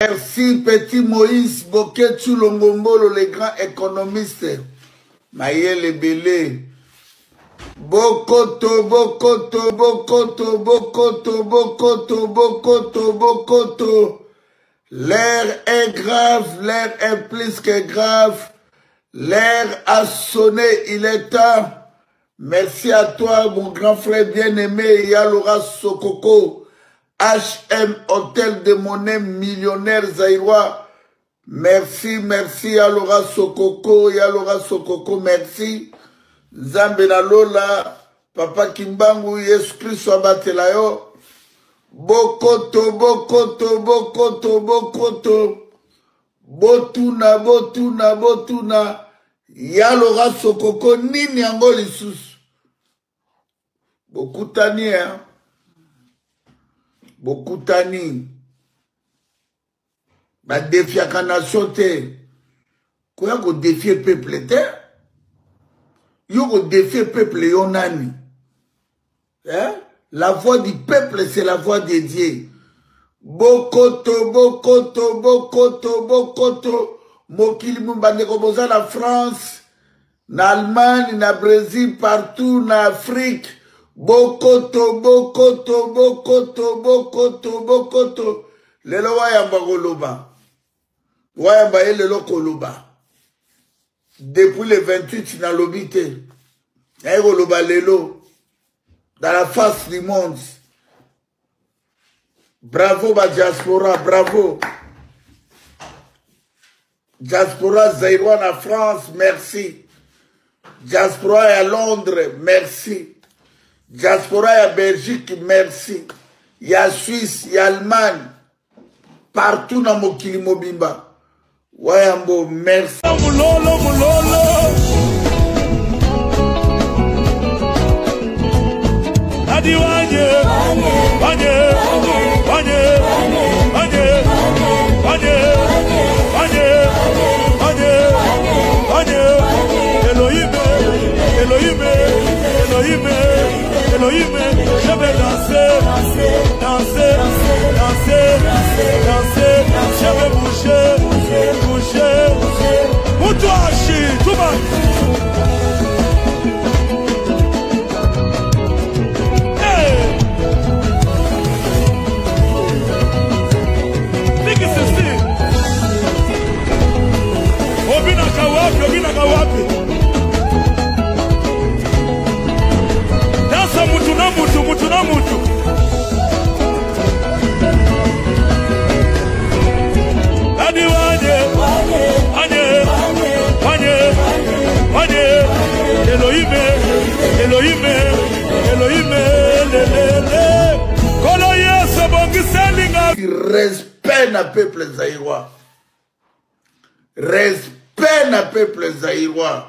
Merci petit Moïse Boketshu Longombolo le grand économiste. Mayele ebele. Bokoto bokoto bokoto bokoto bokoto bokoto bokoto. L'air est grave, l'air est plus que grave. L'air a sonné, il est temps. Merci à toi, mon grand frère bien-aimé, Yalora Sokoko. HM Hôtel de Monnaie millionnaire zaïrois. Merci, merci Yalora Sokoko, Yalora Sokoko, merci. Nzambe na lola, Papa Kimbangu, Yesu Kristo abatela yo. Bokoto, bokoto, bokoto, bokoto. Botuna, botuna, botuna. Yalora Sokoko, nini yango lisusu? Bokutani, hein? Bokutani. Badefiaka nation te. Koya kodefie peuple te. Yo kodefie peuple yo nani? Hein? La voix du peuple, c'est la voix de Dieu. Bokoto, bokoto, bokoto, bokoto. Mokili bandeko boza na France, na Allemagne, na Brésil, partout na Afrique. Bokoto, bokoto, bokoto, bokoto, bokoto. Lelo wayamba koloba. Wayamba ye lelo koloba. Depuis le 28 nalobi te. Naye koloba lelo. Dans la face du monde. Bravo ba diaspora, bravo. Diaspora zaïrois na France, merci. Diaspora ya Londres, merci. Diaspora ya Belgique, merci. Ya Suisse, ya Allemagne, partout na mokili mobimba. Wayambo, merci. Mulolo, mulolo. Adi wanye, wanye, wanye, wanye, wanye, wanye, wanye, wanye. Elohim, Elohim, Elohim, Elohim. Je vais danser, danser, danser, danser. Je vais bouger, bouger. Mutuashi, tuba. Hey! Niki sisi. Obinaka wapi, obinaka wapi. Dansa mutu na mutu, mutu na mutu. Adi wanye, wanye, wanye, wanye. Elohim, Elohim, Elohim, le, le, le. Kolo Yesu bongiselinga. Respect na peuple zaïrois. Respect na peuple zaïrois.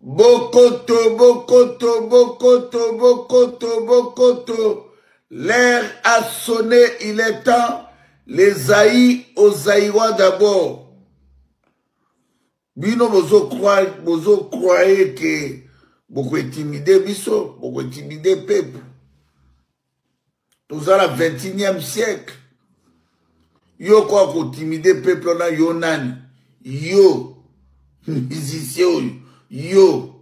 Bokoto, bokoto, bokoto, bokoto, bokoto. L'air a sonné, il est temps. Les Zaï aux Zaïrois d'abord. Bino bozo croire, bozo croire que boko intimider biso, boko intimider peuple. Toza na 21e siècle. Yo kwa ko intimider peuple na yo nani? Yo musicien oyo, yo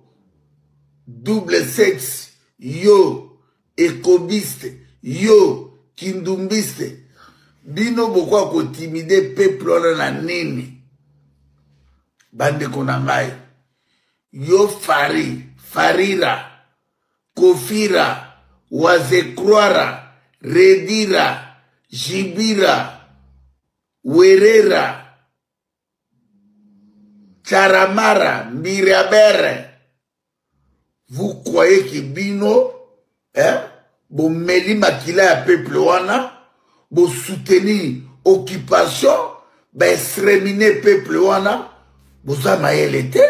double sexe, yo écobiste, yo kindumbiste. Bino boko ko intimider peuple wana na nini? Bandeko na ngai. Yo fari, farira, kofira, wazekroara, redira, jibira, werera, charamara, mbirabere. Vous croyez que bino, hein, bomeli makila ya peuple wana, bo soutenir occupation, ba exterminer peuple wana, boza mayele te.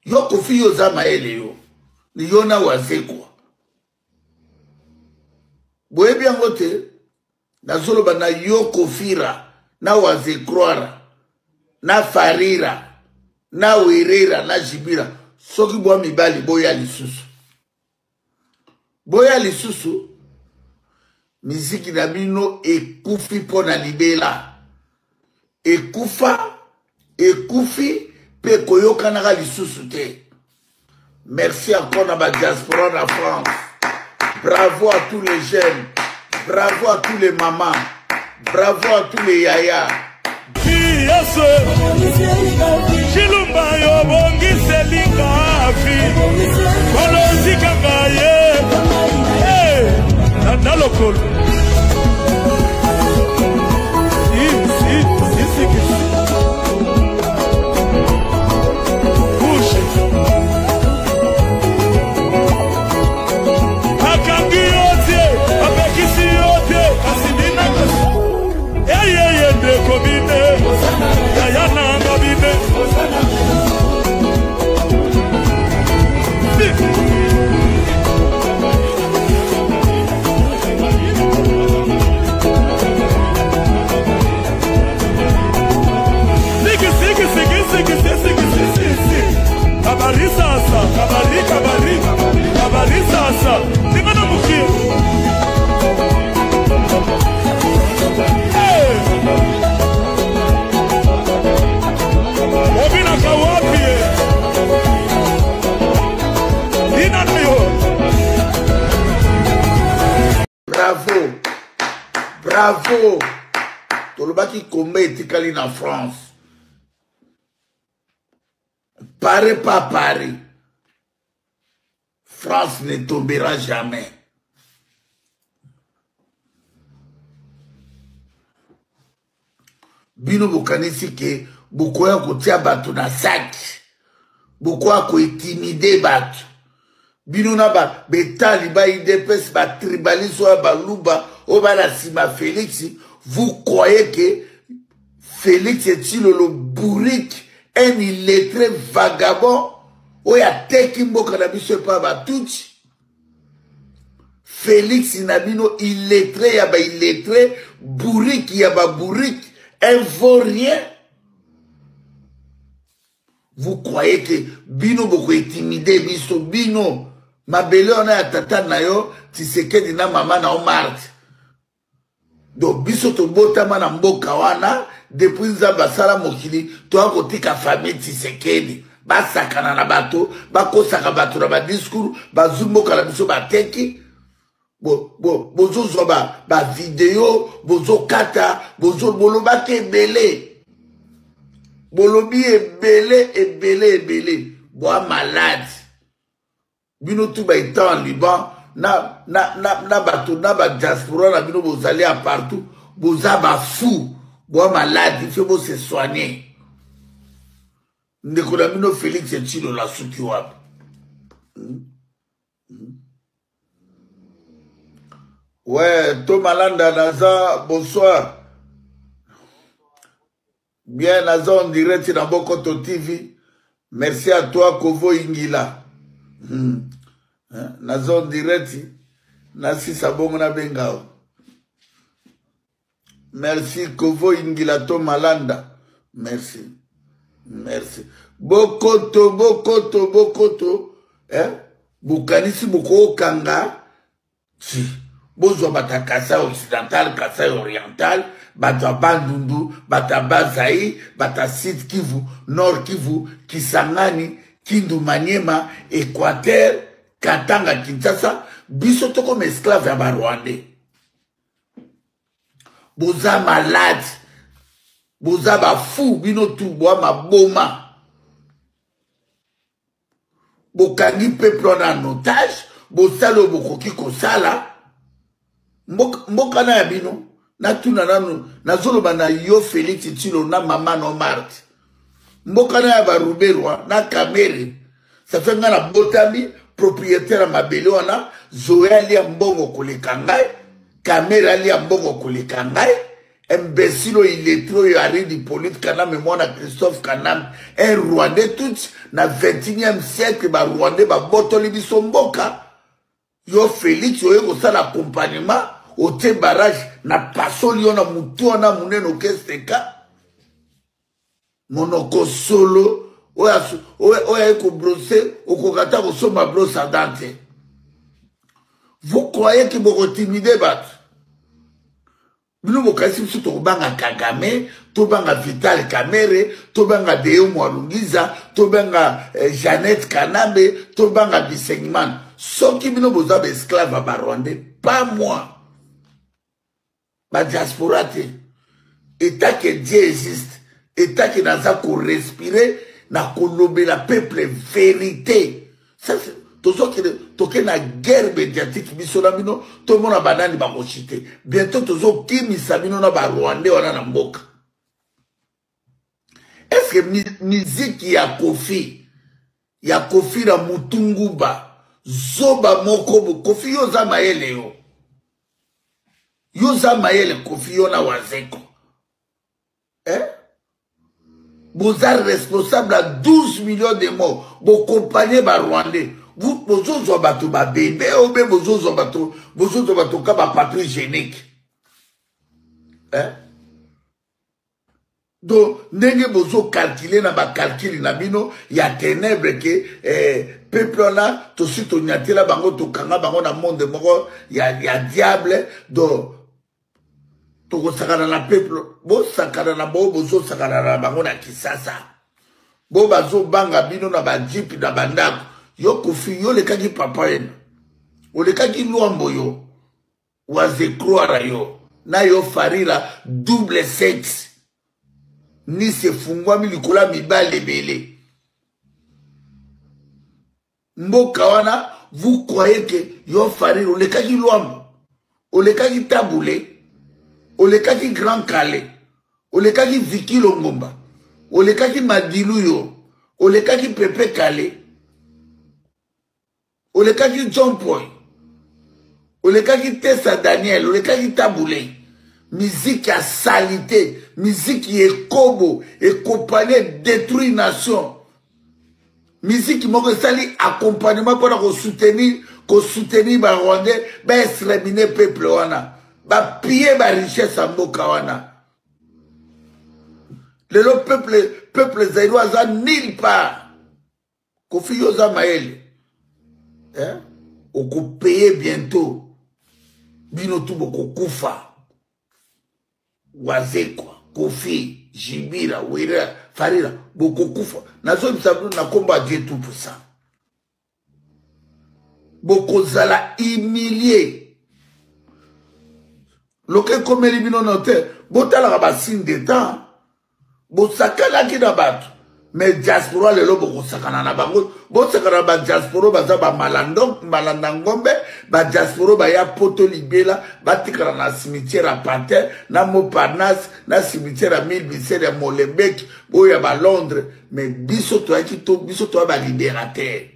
Yo Kofi yo za mayele yo. Ni yo na wazekwa. Boyebi yango te, nazoloba na yo Kofira, na wazekroara, na farira, na werera, na jibira. Soki bwa mibali boya lisusu. Boya lisusu. Miziki na bino ekufi mpo na libela. Ekufa, ekufi mpe ekoyokanaka lisusu te. Merci encore na ba diaspora na France. Bravo à tous les jeunes. Bravo à tous les mamans. Bravo à tous les yaya. Yesu Chilumba yo bongiseli ngafi Kolozi kanga ye Hey na lokolo Si si si si si Akangi yo te apekisi yo te kasi bina eyeye ndeko bine yaya nanga bine Kabarisasa, kabari, kabari, kabarisasa. Tingana mukie. Hey! Obinaka wapi ye? Bina na yo. Bravo. Bravo. Tolobaki komba etikali na France. Pare pas Paris. France ne tombera jamais. Bino bokanisi ke bokoya kotia bato na saki, bokoya kointimide bato. Bino na ba betali ba idps ba tribaliste oyo baluba oyo bana nsima Félix, vous croyez que Félix Tshilolo bourrique, un illettré vagabond oyo ateki mboka na biso epai batutsi. Félix na bino illettré ya ba illettré, bourrique ya ba bourrique, un vaurien. Vous croyez que bino boko intimider biso bino mabele wana ya tata na yo Tshisekedi na mama na yo Marthe. Donc biso tobotama na mboka wana depuis Nzambe asala mokili toya kotika famille Tshisekedi basakana na bato bakosaka bato na badiscours bazwi mboka na biso bateki bozozwa ba, ba video bozokata bozo bolobaki ebele bolobi ebele ebele ebele boa malade bino tu ba etant en Liban na, na, na, na bato na ba diaspora na bino bozali ya partout boza ba fou boa malade il faut bo se soigner ndeko na bino Félix Tshilolo asuki wapi hmm? Ouais, Tomalanda Naza, bonsoir. Bien, Naza en direct na Bokoto TV. Merci à toi, Kovo Ingila. Hmm. Hein? Naza en direct. Nasi sabongo na bengao. Merci, Kovo Ingila Tomalanda. Merci. Merci. Bokoto, bokoto, bokoto. Hein? Bokanisi bokokanga ti bozwa bato ya Kasai occidental, Kasai oriental, bato ya Bandundu, bato ya Bazai, bato ya Sud Kivu, Nord Kivu, Kisangani, Kindu, Maniema, Équateur, Katanga, Kinshasa, biso tokoma esclave ya ba Rwandais. Boza malade, boza ba fou, bino tu boa maboma. Bokangi peuple wana en otage, bosala oyo bokoki kosala. Mboka na ya bino, natuna nanu, nazoloba na yo Félix Tshilolo na mama no Marthe. Mboka na ya ba Ruberwa na Kamere, ça fait nga na botami propriétaire ya mabele wana, Zoé alia mbongo koleka ngai, Kamere alia mbongo koleka ngai, imbécile oyo illettré oyo Henri Hippolyte Kanambe mwana Christophe Kanambe, un Rwandais tout na 21e siècle ba Rwandais babotoli biso mboka. Yo Félix oye kosala accompagnement, otie barrage na pasoli yo na mutu wana monene okesteka monoko solo oyo aye kobrose okoka ata kosomba brosse à dent te. Vous croyez que bokotimide bato? Bino bokanisi biso tokobanga Kagame, tobanga Vital Kamerhe, tobanga Deo Mwalungiza, tobanga eh, Jeannette Kanambe, tobanga Bisengimana. Soki bino boza ba esclave ya ba Rwandais, pas moi. Ba diaspora te. Etat que Dieu existe, etat que naza ko respirer na kolobela peuple verite. Ça tozokende toke na guerre médiatique biso na bino tomona banani bakochite bientôt tozokimisa bino na barwandais wana na mboka. Est ce que miziki ya Kofi ya Kofi na mutunguba zoba moko Kofi yo oza mayele yo yo oza mayele Kofi yo na Wazeko eh? Boza responsable ya 12 millions de morts, bokompanye ba rwandais, bozozwa bato babebe obe bozozwa bato bozozwa bato ka bapapier hygiénique eh? Donc ndenge bozokalkile na bakalkile na bino ya tenebre ke eh, peuple wana tosi tonyatela bango tokanga bango na monde moko ya, ya diable. Donc tokosakana na peuple, bosakana na bango, bozosakana na bango na Kisasa, bo bazobanga bino na bajipe na bandako. Yo Kofi, yo olekaki papa yena, olekaki Lwambo, yo wazecroire yo na yo Farira double sexe nisi efungwami likolo ya mibali ebele mboka wana. Vous croyez que yo Farira olekaki Lwambo, olekaki Tabule, olekaki Grand Kale, olekaki Viki Longomba, olekaki Madilu, yo olekaki Pepe Kale, olekaki John Poy, olekaki Tesa Daniel, olekaki Tabule. Miziki ya salite, miziki ya ekobo ekopane détruire nation. Miziki moko esali accompagnement mpona kosoutenir kosoutenir barwandais baextermine peuple wana, bapille barichesse ya mboka wana. Lelo peuple peuple zaïrois aza nulle part. Kofi, yo oza mayele eh? Okopeye bientôt, bino tu bokokufa. Wazekwa, Kofi, Jibira, Wera, Farira, bokokufa. Nazobisa bino na nkombo ya Dieu tout puissant, bokozala humilie loka ekomeli bino no te. Botalaka basigne de temps, bosakanaki na bato mais diaspora lelo bokosakana na bango. Bosakana na badiaspora baza bamalanda ngombe, badiaspora baya poto libela, batikala na cimetière ya Pantin na Montparnasse na cimetière ya mille bisere ya Molenbeek oyo ya balondres. Mais biso toyaki to biso toya balibérateur,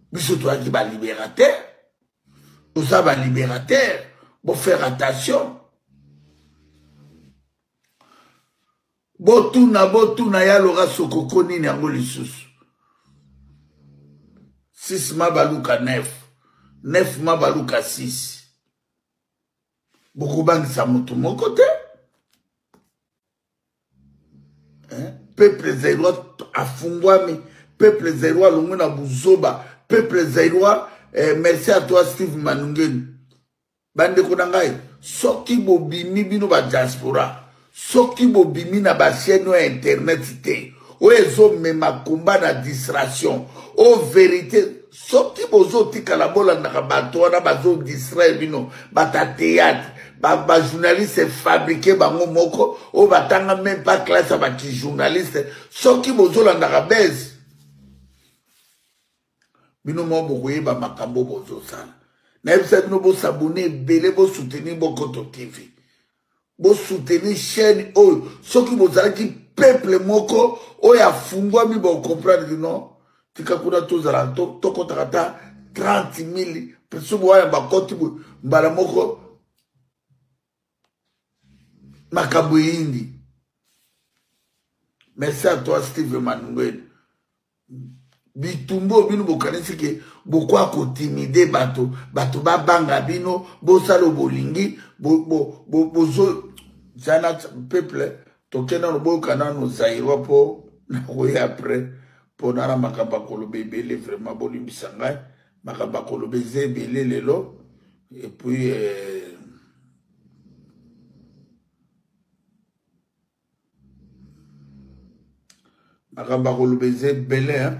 biso toyaki balibérateur, toza balibérateur. Bofaire attention, botuna botuna ya Lora Sokoko nini yango lisusu. 6 mabaluka 9, 9 mabaluka 6, bokobangisa motu moko te. Peuple zaïrois afungwami, peuple zaïrois alongwe na buzoba, peuple zaïrois eh, merci à toi Steve Manungeni. Bandeko na ngai, soki bobimi bino badiaspora, soki bobimi na bachaîne oyo ya internet te oyo ezomema komba na distraction o verité, soki bozotikala bolandaka bato wana bazodistraire bino, bato ya théâtre, bajournaliste fabriqué bango moko oyo batanga même pas classe ya bakijournaliste, soki bozolandaka base bino moko bokoyeba makambo bozosala. Nayebisa bino bosabone ebele, bosoutenir Bokoto TV, bosoutenir chaîne oyo. Soki bozalaki peuple moko oyo afungwami, bocomprendre bino tika kuna tozala tokɔtaka ata 30 000 soki bowana bakɔti mbala moko makambo eyindi. Merci à toi Steve Manungweni. Bitumba oyo bino bokanisi ke bokoya kotimide bato, bato babanga bino, bosala bolingi bozo zana peuple. Toke nano boyoka nano zaïrois mpo nakoya après mpo nana makambo ya koloba ebele. Vraiment bolimbisa ngai, makambo ya koloba eza ebele lelo. Et puis eh, Makambo ya koloba eza ebele hein?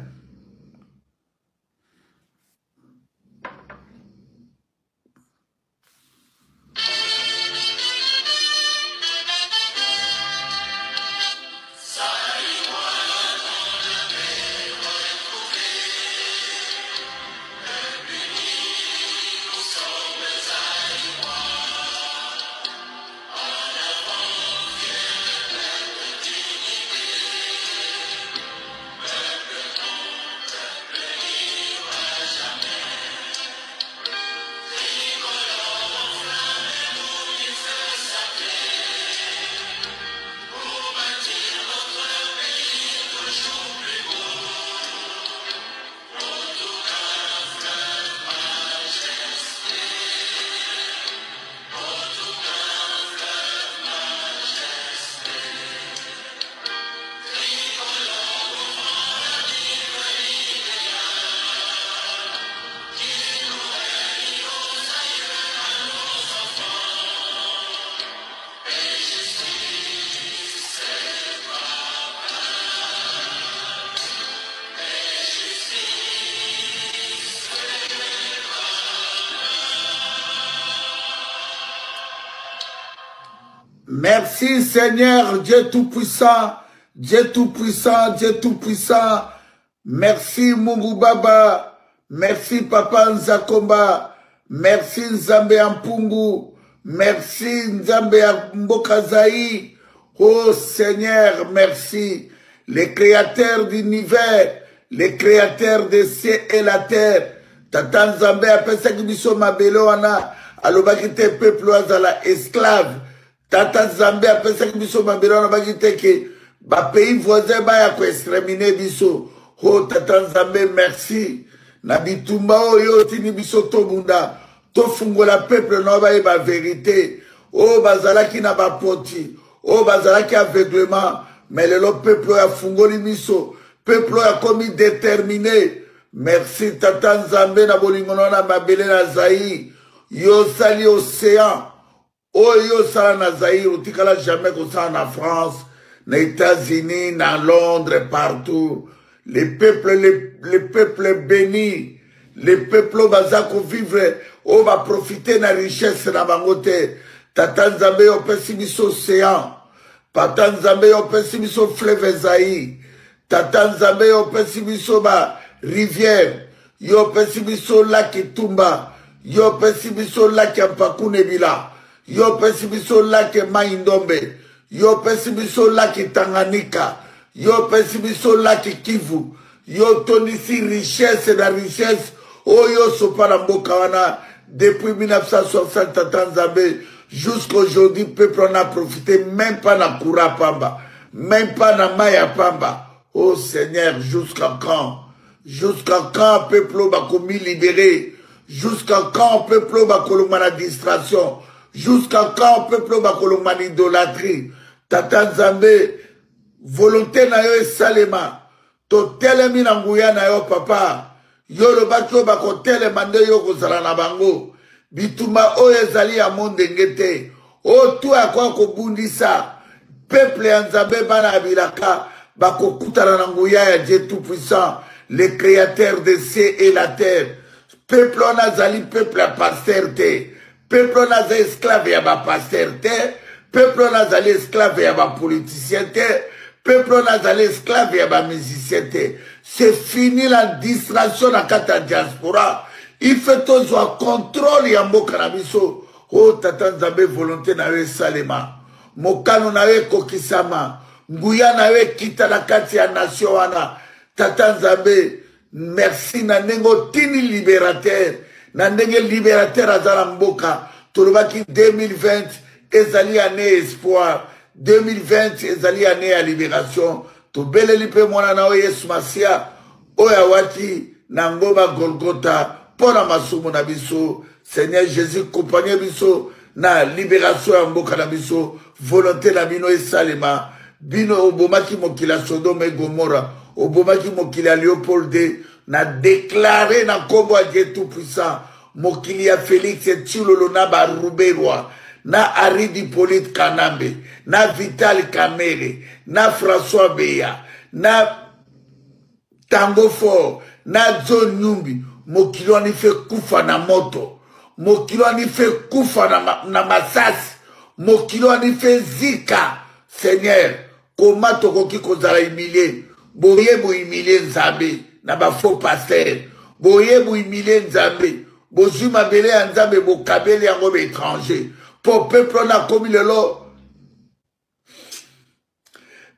Merci Seigneur, Dieu Tout-Puissant, Dieu Tout-Puissant, Dieu Tout-Puissant. Merci Mungu Baba, merci Papa Nzakomba, merci Nzambe ya Mpungu, merci Nzambe ya Mboka Zaï. Oh Seigneur, merci. Le créateur d'univers, le créateur des cieux et la terre. Tata Nzambe apesaki biso mabele wana alobaki te peuple azala esclave. Tata Nzambe apesaki biso mabele wana alobaki te ke ba pays voisins baya ko exterminer biso. Oh Tata Nzambe, merci. Na bitumba oyo otindi biso tobunda, tofungola peuple na bayeba verite. Oyo bazalaki na bapoti, oyo bazalaki aveuglement, mais lelo peuple oyo afungoli miso, peuple oyo akomi déterminé. Merci Tata Nzambe na bolingo na na mabele na Zaïre. Yo osali océan oyo yo osala na Zaïre otikala jamais kosala na France, na États-Unis, na Londres, partout. Les peuples, les peuples bénis, les peuples oyo baza kovivre, oyo baprofite na richesse na bango te. Tata Nzambe yo opesi biso océan. Tata Nzambe yo opesi biso fleuve Zaïre. Tata Nzambe yo opesi biso ba rivière, yo opesi biso lac Tumba, yo opesi biso lac ya Mpakunebila, yo opesi biso lac Mai Ndombe, yo opesi biso lac Tanganyika, yo opesi biso lac Kivu, yo otondisi richesse na richesse oyo osopa na mboka wana depuis 1960. Tata Nzambe, jusqu'aujourd'hui peuple en a profité même pas na courant pamba, même pas na mai ya pamba. Oh Seigneur, jusqu'à quand? Jusqu'à quand peuple bakomi libéré? Jusqu'à quand peuple bakolongwa na distraction? Jusqu'à quand peuple bakolongwa na idolâtrie? Tata Nzambe, volonté na yo esalema. Totelemi na nguya na yo papa. Yo olobaki oyo bakotelema nde yo kozala na bango. Bitumba oyo ezali ya mondenge te. Oyo tu akoka kobundisa peuple ya Nzambe, bana ya bilaka bakokutana na nguya ya Dieu Tout-Puissant, le créateur des cieux et la terre. Peuple wana azali peuple ya pasteur te. Peuple wana aza esclave ya ba pasteur te. Peuple wana azali esclave ya ba politicien te. Peuple wana azali esclave ya ba musicien te. C'est fini la distraction na kati ya diaspora. Il faut tozwa contrôle ya mboka na biso. Oh Tata Nzambe, volonté na yo esalema, mokano na yo ekokisama, nguya na yo ekita na kati ya nation wana. Tata Nzambe, merci na ndenge otindi libérateur, na ndenge libérateur aza na mboka. Tolobaki 2020 ezali année espoir, 2020 ezali année ya libération. Tobeleli mpe mwana na yo Yesu Masia oyo awati na ngomba Golgotha mpo na masumu na biso. Seigneur Jésus, accompagne biso na libération ya mboka na biso. Volonté na bino esalema. Bino obomaki mokili ya Sodome et Gomorrah, obomaki mokili ya Léopold II. Na déclaré na nkombo ya Dieu Tout-Puissant, mokili ya Félix Tshilolo na Baruberwa na Aridi Hippolyte Kanambe na Vital Kamerhe na François Beya na Tango Fort na John Numbi, mokili wana ife kufa na moto, mokili wana ife kufa na masasi, mokili wana ife zika. Seigneur, koma tokoki kozala humilie? Boye bohumilie Nzambe na bafaux pasteur, boye bohumilie Nzambe, bozwi mabele ya Nzambe, bokabeli yango baétranger, mpo peuple wana akomi lelo,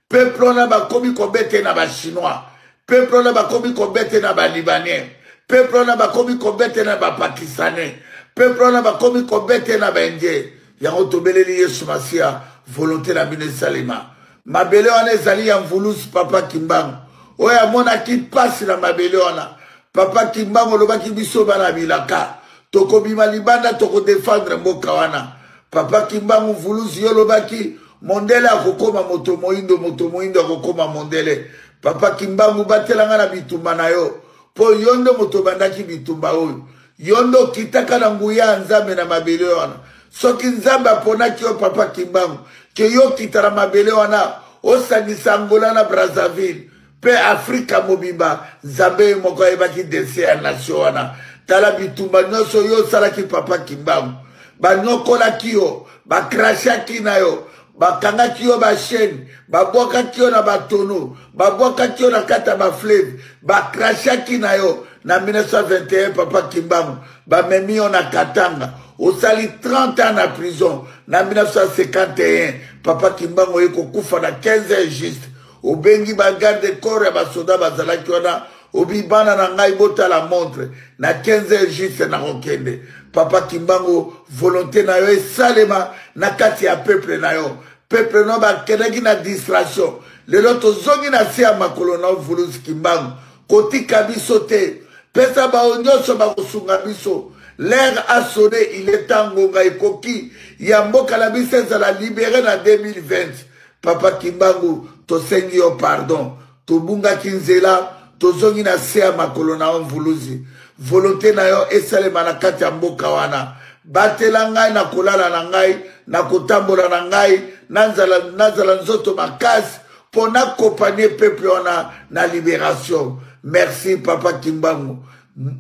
peuple wana bakomi kobete na bachinois, peuple wana bakomi kobete na balibanais, peuple wana bakomi kobete na bapakistanais, peuple wana bakomi kobete na baindien. Yango tobeleli Yesu Masiya, volonté na bino esalema. Mabele wana ezali ya mvulusi Papa Kimbangu, oyo amonaki mpasi na mabele wana. Papa Kimbangu olobaki biso bana bilaka tokobima libanda, tokodefendre mboka wana. Papa Kimbangu mvuluzi, yo olobaki mondele akokoma moto moindo, moto moindo akokoma mondele. Papa Kimbangu, batelanga na bitumba na yo, mpo yo nde moto obandaki bitumba oyo, yo nde okitaka na nguya ya Nzambe na mabele wana. Soki Nzambe aponaki yo, Papa Kimbangu, ke yo okita na mabele wana, osangisa Angola na Brazzaville mpe Afrika mobimba, Nzambe ye moko ayebaki dese ya nation wana. Tala bitumba nyonso yo osalaki, Papa Kimbangu, banyokolaki yo, bakrashaki na yo, bakangaki yo bachaine, babwakaki yo na batono, babwakaki yo na kati ya bafleuve, bakrashaki na yo na 1921. Papa Kimbangu, bamemi yo na Katanga, osali 30 ans na prison. Na 1951, Papa Kimbangu oye kokufa na 15 heures juste. Obengi bagarde corps ya basoda bazalaki wana, obi: "Bana na ngai, botala montre, na 15 heures juste nakokende." Papa Kimbangu, volonté na yo esalema na kati ya peuple na yo. Peuple no bakendaki na distraction, lelo tozongi na se ya makolo na Vuluzi Kimbangu. Kotika biso te, pesa bao nyonso bakosunga biso. L'heure a sonné, il est temps, ngonga ekoki ya mboka na biso ezala libéré na 2020. Papa Kimbangu, tosengi yo pardon, tobungaki nzela, tozongi na se ya makolo na yo mvuluzi. Volonté na yo esalema na kati ya mboka wana. Batela ngai na kolala na ngai, na kotambola na ngai, nazala, nazala nzoto makasi mpo naaccompagner peuple wana na libération. Merci, Papa Kimbangu.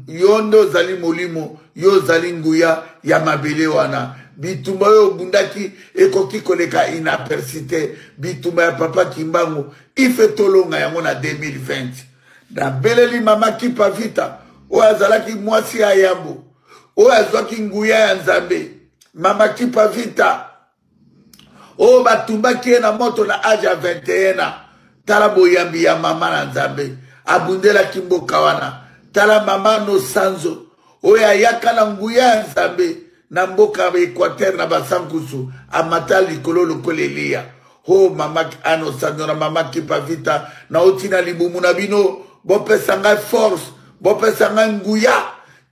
Yo nde ozali molimo, yo ozali nguya ya mabele wana. Bitumba oyo obundaki ekoki koleka inaperçu te. Bitumba ya Papa Kimbangu, ife tolonga yango na 2020. Nabeleli Mama Kipa Vita, oyo azalaki mwasi ya yambo oyo azwaki nguya ya Nzambe. Mama Kipa Vita oyo batumbaki ye na moto na age ya 21 ans, tala boyambi ya mama na Nzambe, abundelaki mboka wana. Tala mama Nosanzo, oyo ayaka na nguya ya Nzambe na mboka ya Équateur na Basankusu, amata likolo lokola Eliya. Ho mama Anosanzo na mama Kipa Vita, nauti na libumu na bino, bopesa ngai force, bopesa ngai nguya.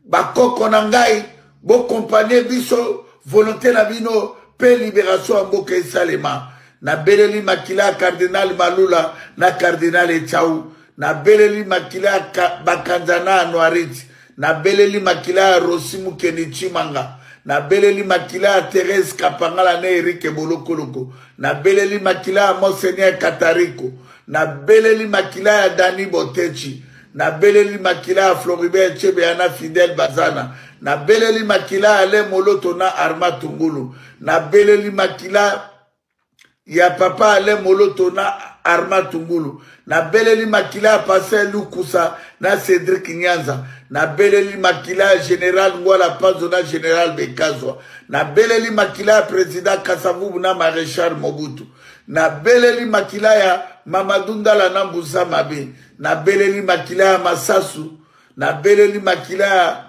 Bakoko na ngai, boaccompagner biso, volonté na bino mpe libération ya mboka esalema. Nabeleli makila ya cardinal Malula na cardinal Echau, nabeleli makila ya Bakanza na Anuarite, nabeleli makila ya Rosi Mukeni Chimanga, nabeleli makila ya Therese Kapangala na Erike Bolokoloko, nabeleli makila ya Monseigneur Katariko, nabeleli makila ya Dani Botechi, nabeleli makila ya Floribert Chebeya na Fidel Bazana, nabeleli makila ya Ale Moloto na Arma Tungulu, nabeleli makila ya papa Ale Moloto na Arma Tungulu, nabeleli makila ya Pasteur Lukusa na Cédric Nyanza, nabeleli makila ya général Ngwala Panzo na général Bekazwa, nabeleli makila ya président Kasavubu na maréchal Mobutu, nabeleli makila ya Mamadou Ndala na Mbusa Mabe, nabeleli makila ya Masasu, nabeleli makila ya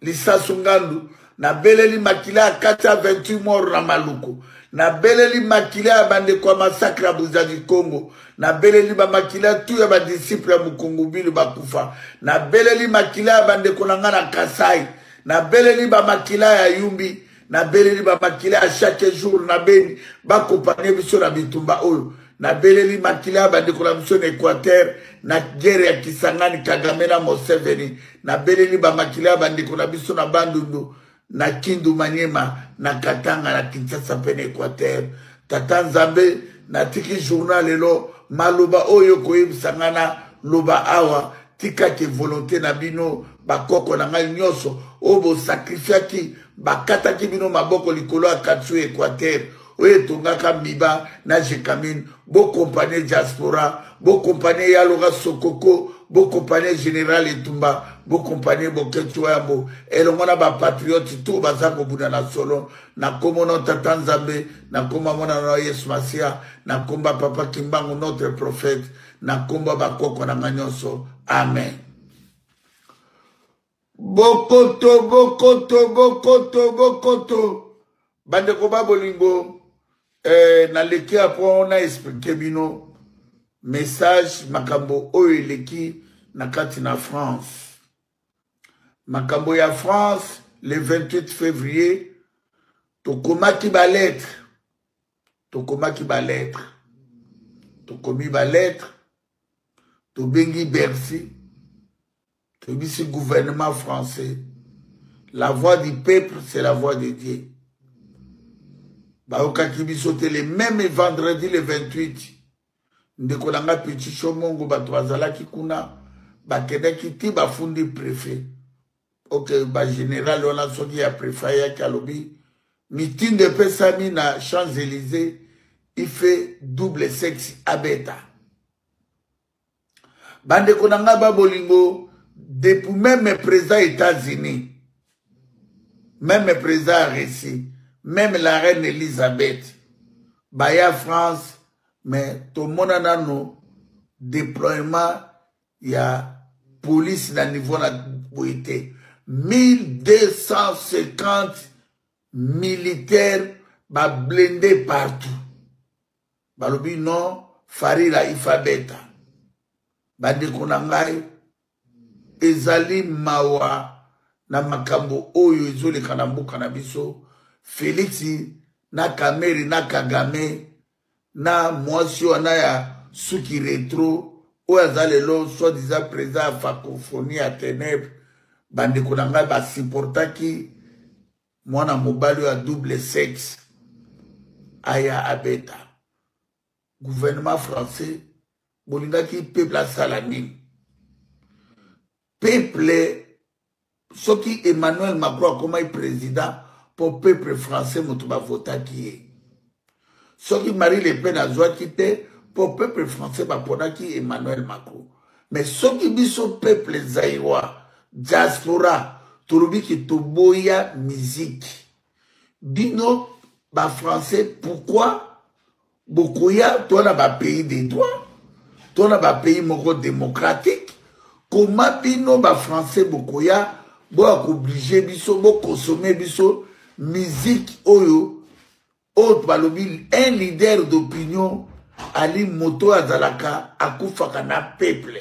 Lisasu Ngandu, nabeleli makila ya kati ya 28 mort na Maluku, nabeleli makila ya bandeko ya massacre ya Buzaki Congo, nabeleli bamakila tu ya badisciple ya Mukungubilu bakufa, nabeleli makila ya bandeko na ngai na Kasai, nabeleli bamakila ya Yumbi, nabeleli bamakila ya chaque jour na Beni baaccompagner biso na bitumba oyo, nabeleli makila ya bandeko na biso na Équateur na guerre ya Kisangani, Kagame na Museveni, nabeleli bamakila ya bandeko na biso na Bandundu, na Kindu, Manyema, na Katanga, na Kinshasa mpe na Équateur. Tata Nzambe, natiki journal lelo, maloba oyo koyebisa nga na loba awa. Tika ke volonté na bino bakoko na ngai nyonso oyo bosacrifiaki, bakataki bino maboko likolo ya katsu Equateur oyo etongaka Miba na Gécamines, bokompanye diaspora, bokompanye Yaloka Sokoko, bokompanye Général Etumba, bokompanye Boketshu Wayambo elongo na bapatriote tout baza kobunda na solo na nkombo na Tata Nzambe, na nkombo ya Mwana na Yesu Masiya, na nkombo ya Papa Kimbangu notre prophète, na nkombo ya bakoko na ngai nyonso, amen. Bokoto, bokoto, bokoto, bokoto, bandeko ba bolingo, naleki ya mpo na explike bino message makambo oyo eleki na kati na France. Makambo ya France le 28 février, tokomaki ba lettre, tokomaki ba lettre, tokomi ba lettre, tobengi Bercy, toyebisi gouvernement français, la voix du peuple c'est la voix de Dieu. Bayokaki biso te. Le même vendredi le 28, ndeko na nga Pichi Shomongo, bato bazalaki kuna, bakendaki ti bafundi préfet. Ok, bagénéral wana soki ya préfet ayaki, alobi mitindo epesami na Champs-Élysées, il fait double sexe abeta. Bandeko na ngai ba bolingo, depuis même président États-Unis, même président ya Russie, même la reine Elisabeth baya France, mais tomona nano déploiement ya police na niveau na boye te. 1250 militaires bablende partout, balobi non, Farila ifa beta. Bandeko na ngai, ezali mawa na makambo oyo ezoleka na mboka na biso. Félix na Kamerhe na Kagame na mwasi wana ya suki retro oyo aza lelo soi-disant président ya francophonie ya ténèbre, bandeko na ngai, basupportaki mwana mobali oyo ya double sexe aya abeta. Gouvernement français, bolingaki peuple asala nini? Peuple, soki Emmanuel Macron akomaki président mpo peuple français moto bavotaki ye, soki Marie Le Pen azwaki te mpo peuple français baponaki Emmanuel Macron. Mais soki biso peuple zaïrois diaspora tolobi toboya musique, bino bafrançais pourquoi bokoya? To na bapays de droit, to na bapays moko démocratique, koma bino bafrançais bokoya boya koobliger biso boconsommer biso musique oyo oyo balobi un leader d'opinion ali moto azalaka akufaka na peuple.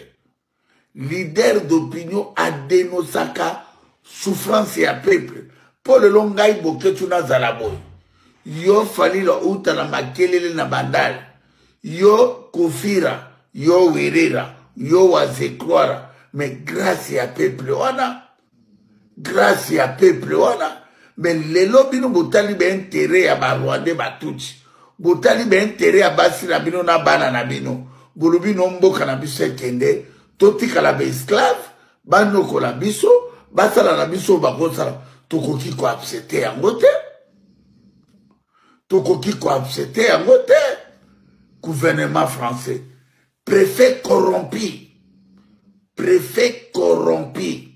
Leader d'opinion adénonçaka souffrance ya peuple. Mpo lelo ngai Boketshu nazala boye, yo Falila uta na makelele na Bandale, yo Kofira, yo Werera, yo Wazekroara, mais grâce ya peuple wana, grâce ya peuple wana. Mais lelo bino botali baintérêt ya barwandais batutsi, botali baintérêt ya basi na bino na bana na bino, bolobi no mboka na biso ekende, totikala baesclave, banokola biso, basala na biso bakosala. Tokoki koaccepter yango te, tokoki koaccepter yango te. Gouvernement français, préfet corrompu, préfet corrompu,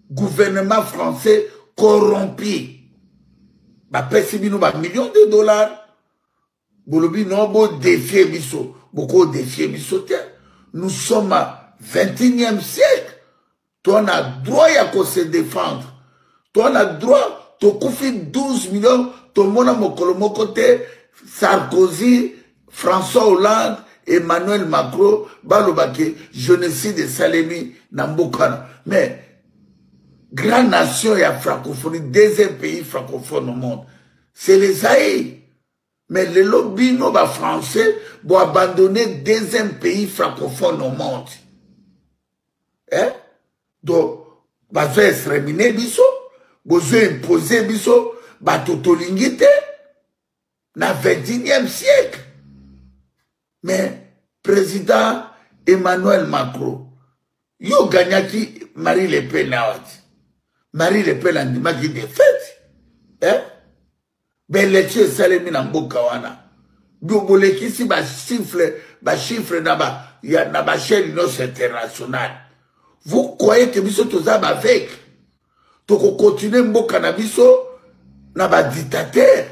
gouvernement français corrompu, bapesi bino bamillion de dollars, bolobi non, bodéfier biso. Bokodéfier biso te. Nous sommes à 21e siècle, to na droit ya kose défendre, to na droit. Tokufi 12 millions, tomona mokolo moko te Sarkozy, François Hollande, Emmanuel Macron balobaki génocide esalemi na mboka wana. Mais grande nation ya francophonie, deuxième pays francophone au monde, c'est les Zaïre. Mais lelo bino bafrançais boabandonner deuxième pays francophone au monde, eh? Donc bazo exterminer biso, bozo imposer biso bato tolingi te na 21e siècle. Mais président Emmanuel Macron, yo gagnaki Marie Le Pen awa ti. Marie Le Pen andimaki défaite. Eh? Baélection esalemi na mboka wana. Bolekisi ba chiffre, ba chiffre na ba ya na ba chaîne nyonso internationale. Vous croyez que biso toza ba aveugle? Tokokontinue mboka na biso na ba dictateur,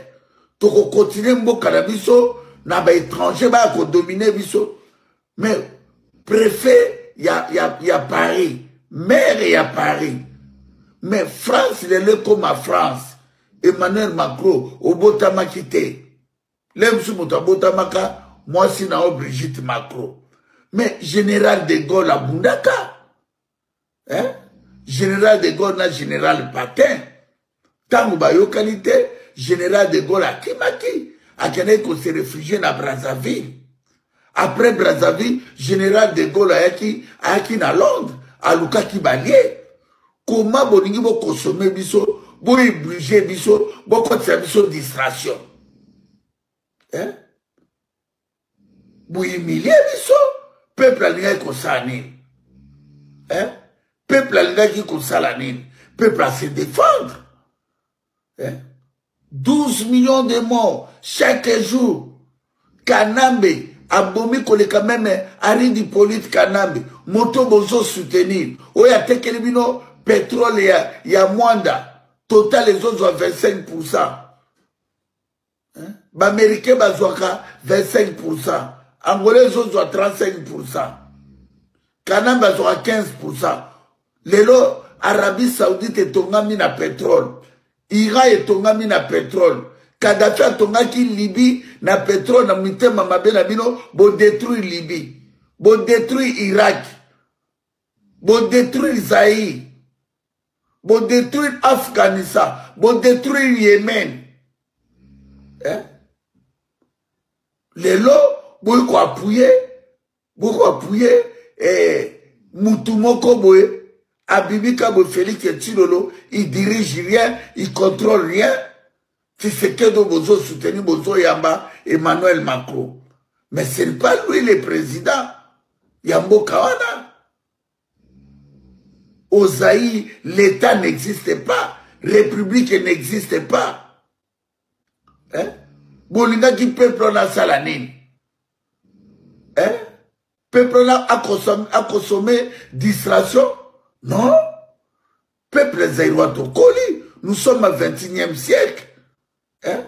tokokontinue mboka na biso na ba étranger baya kodomine biso. Mais préfet ya, ya, ya Paris, maire ya Paris, mais France lelo ekoma France. Emmanuel Macron obotamaki te, le mosusu moto abotamaka mwasi na yo Brigitte Macron. Mais général de Gaulle abundaka, hein? Général de Gaulle na général Patin, ntango bayokani te, général de Gaulle akimaki, akendaki kose réfugier na Brazzaville. Après Brazzaville, général de Gaulle ayaki, ayaki na Londres, alukaki balie. Koma bolingi bokonsome biso, booblige biso, bokotisa biso distraction, hein? Bohumilie biso. Peuple alingaki kosala nini, hein? Peuple alingaki kosala nini? Peuple a se défendre, hein? 12 millions de morts chaque jour. Kanambe abomi koleka meme Henri Hippolyte Kanambe, moto bozo soutenir, oyo atekeli bino pétrole ya, ya Mwanda. Total ezozwa 25%, hein? Baaméricain bazwaka 25%, Angola ezozwa 35%, Kanambe azwaka 15%. Lelo Arabie Saoudite etongami na pétrole, Iran etongami na pétrole, Kadhafi atongaki Libye na pétrole. Na mitema mabe na bino, bodétruire Libye, bodétruire Irak, bodétruire Zaïre, bodétruire Afghanistan, bodétruire Yémen, eh? Lelo boyi koappuyer, boyi koappuyer eh, mutu moko boye abimika boye, Félix Tshilolo. Il dirige rien, il contrôle rien. Tshisekedi bozo soutenir, bozoyamba Emmanuel Macron, mais ce n'est pas lui le président ya mboka wana. Au Zaïre, l'État n'existe pas, République n'existe pas, hein? Bolingaki peuple wana asala nini, hein? Peuple wana akonsome distraction? Non, peuple zaïrois tokoli, nous sommes au 21e siècle, hein?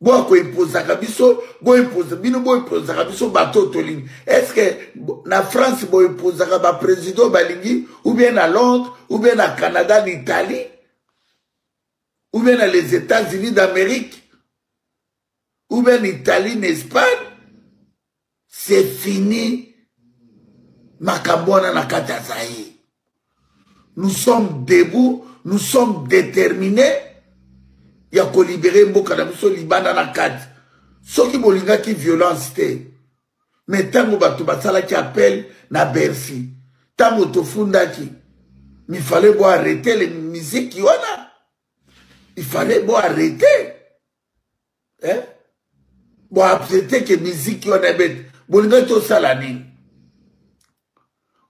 Bo akoimposaka biso, boimpose bino, boimposaka biso bato tolingi. Est ce que na France boimposaka baprésident balingi, ou bien na Londres, ou bien na Canada, na Italie, ou bien na les États-Unis d'Amérique, ou bien l'Italie, na Espagne? C'est fini makambo wana na kati ya Zaïre. Nous sommes debout, nous sommes déterminés ya kolibere mboka na biso libanda na kati. Soki bolingaki violence te, mais ntango bato basalaki appel na Bercy, ntango tofundaki, il fallait bo arrêter les musiques wana, il fallait bo arrêter, eh? Bo accepter ke musique wana ebete. Bolingaki tosala nini?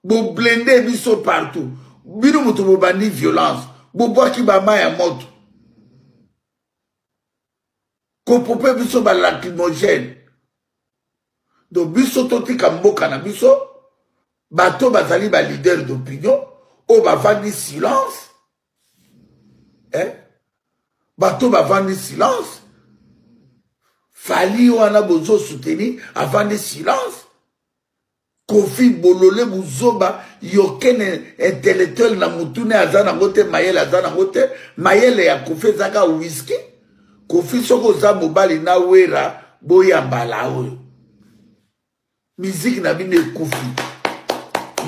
Boblende biso partout. Bino moto bobandi violence, bobwaki bama ya moto, kopope biso balacrymogène. Donc biso totika mboka na biso. Bato bazali ba leader d'opinion oyo bavandi silence, eh? Bato bavandi silence. Fally wana bozo soutenir avandi silence. Kofi bolole, buzoba yokene intellectuel na mutune aza nango te, mayele aza nango te. Mayele ya Kofi ezaka whisky. Kofi, soki oza mobali na Wera, boyambala oyo miziki na bino ekufi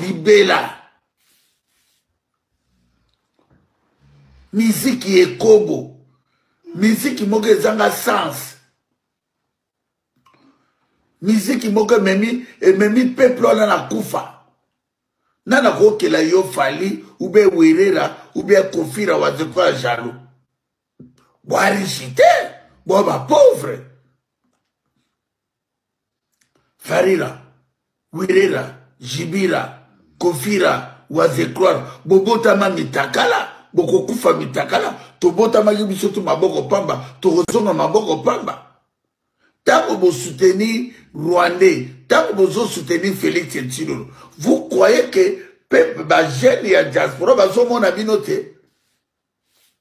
libela. Miziki ekobo, miziki moko ezanga sens, miziki moko ememi, ememi peuple wana na kufa. Nana kokela yo Fally ou bien Werera ou bien Kofira Wazekwa jaloux, boarichi te, bo bapauvre. Farira. Werera, Jibira, Kofira, Wazekroir, bobotama mitakala, bokokufa mitakala, tobotamaki biso tu maboko pamba, tokozonga maboko pamba. Ntango bosoutenir Rwandais, ntango bozosoutenir Félix Tshilolo, vous croyez que peuple ba jeune ya diaspora bazomona bino te?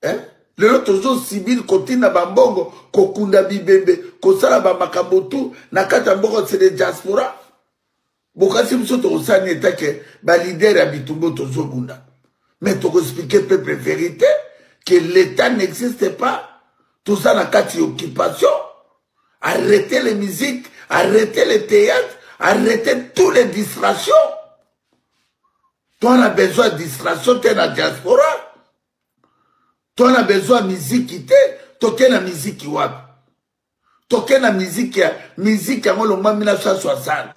Eh? Lelo tozosibile kotinda bambongo, kokunda bibembe, kosala bamakambo tu na kati ya mboka, c'est le diaspora. Bokasi biso tokosala nini etake balider ya bitumba tozobunda, mais tokoexplike peuple vérité que l'état n'existe pas, toza na kati ya occupation. Arrêtez les musiques, arrêtez les théâtres, arrêtez toutes les distractions. Toi on a besoin de distraction te na diaspora, toi on a besoin ya miziki te. Toke na miziki wapi? Toke na miziki ya miziki yango longwa 1960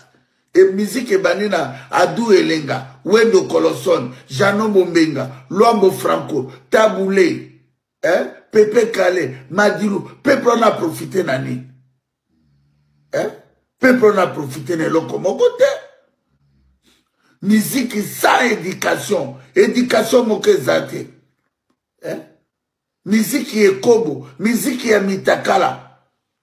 e miziki ebandi na Adu Elenga, Wendo Koloson, Jano Bombenga, Luambo Franco, Tabule, eh? Pepe Kale, Madilu. Peuple wana aprofite na nini? Eh? Peuple wana aprofite na eloko moko te. Miziki sans éducation, éducation moko eza te. Eh? Miziki ekobo, miziki ya mitakala.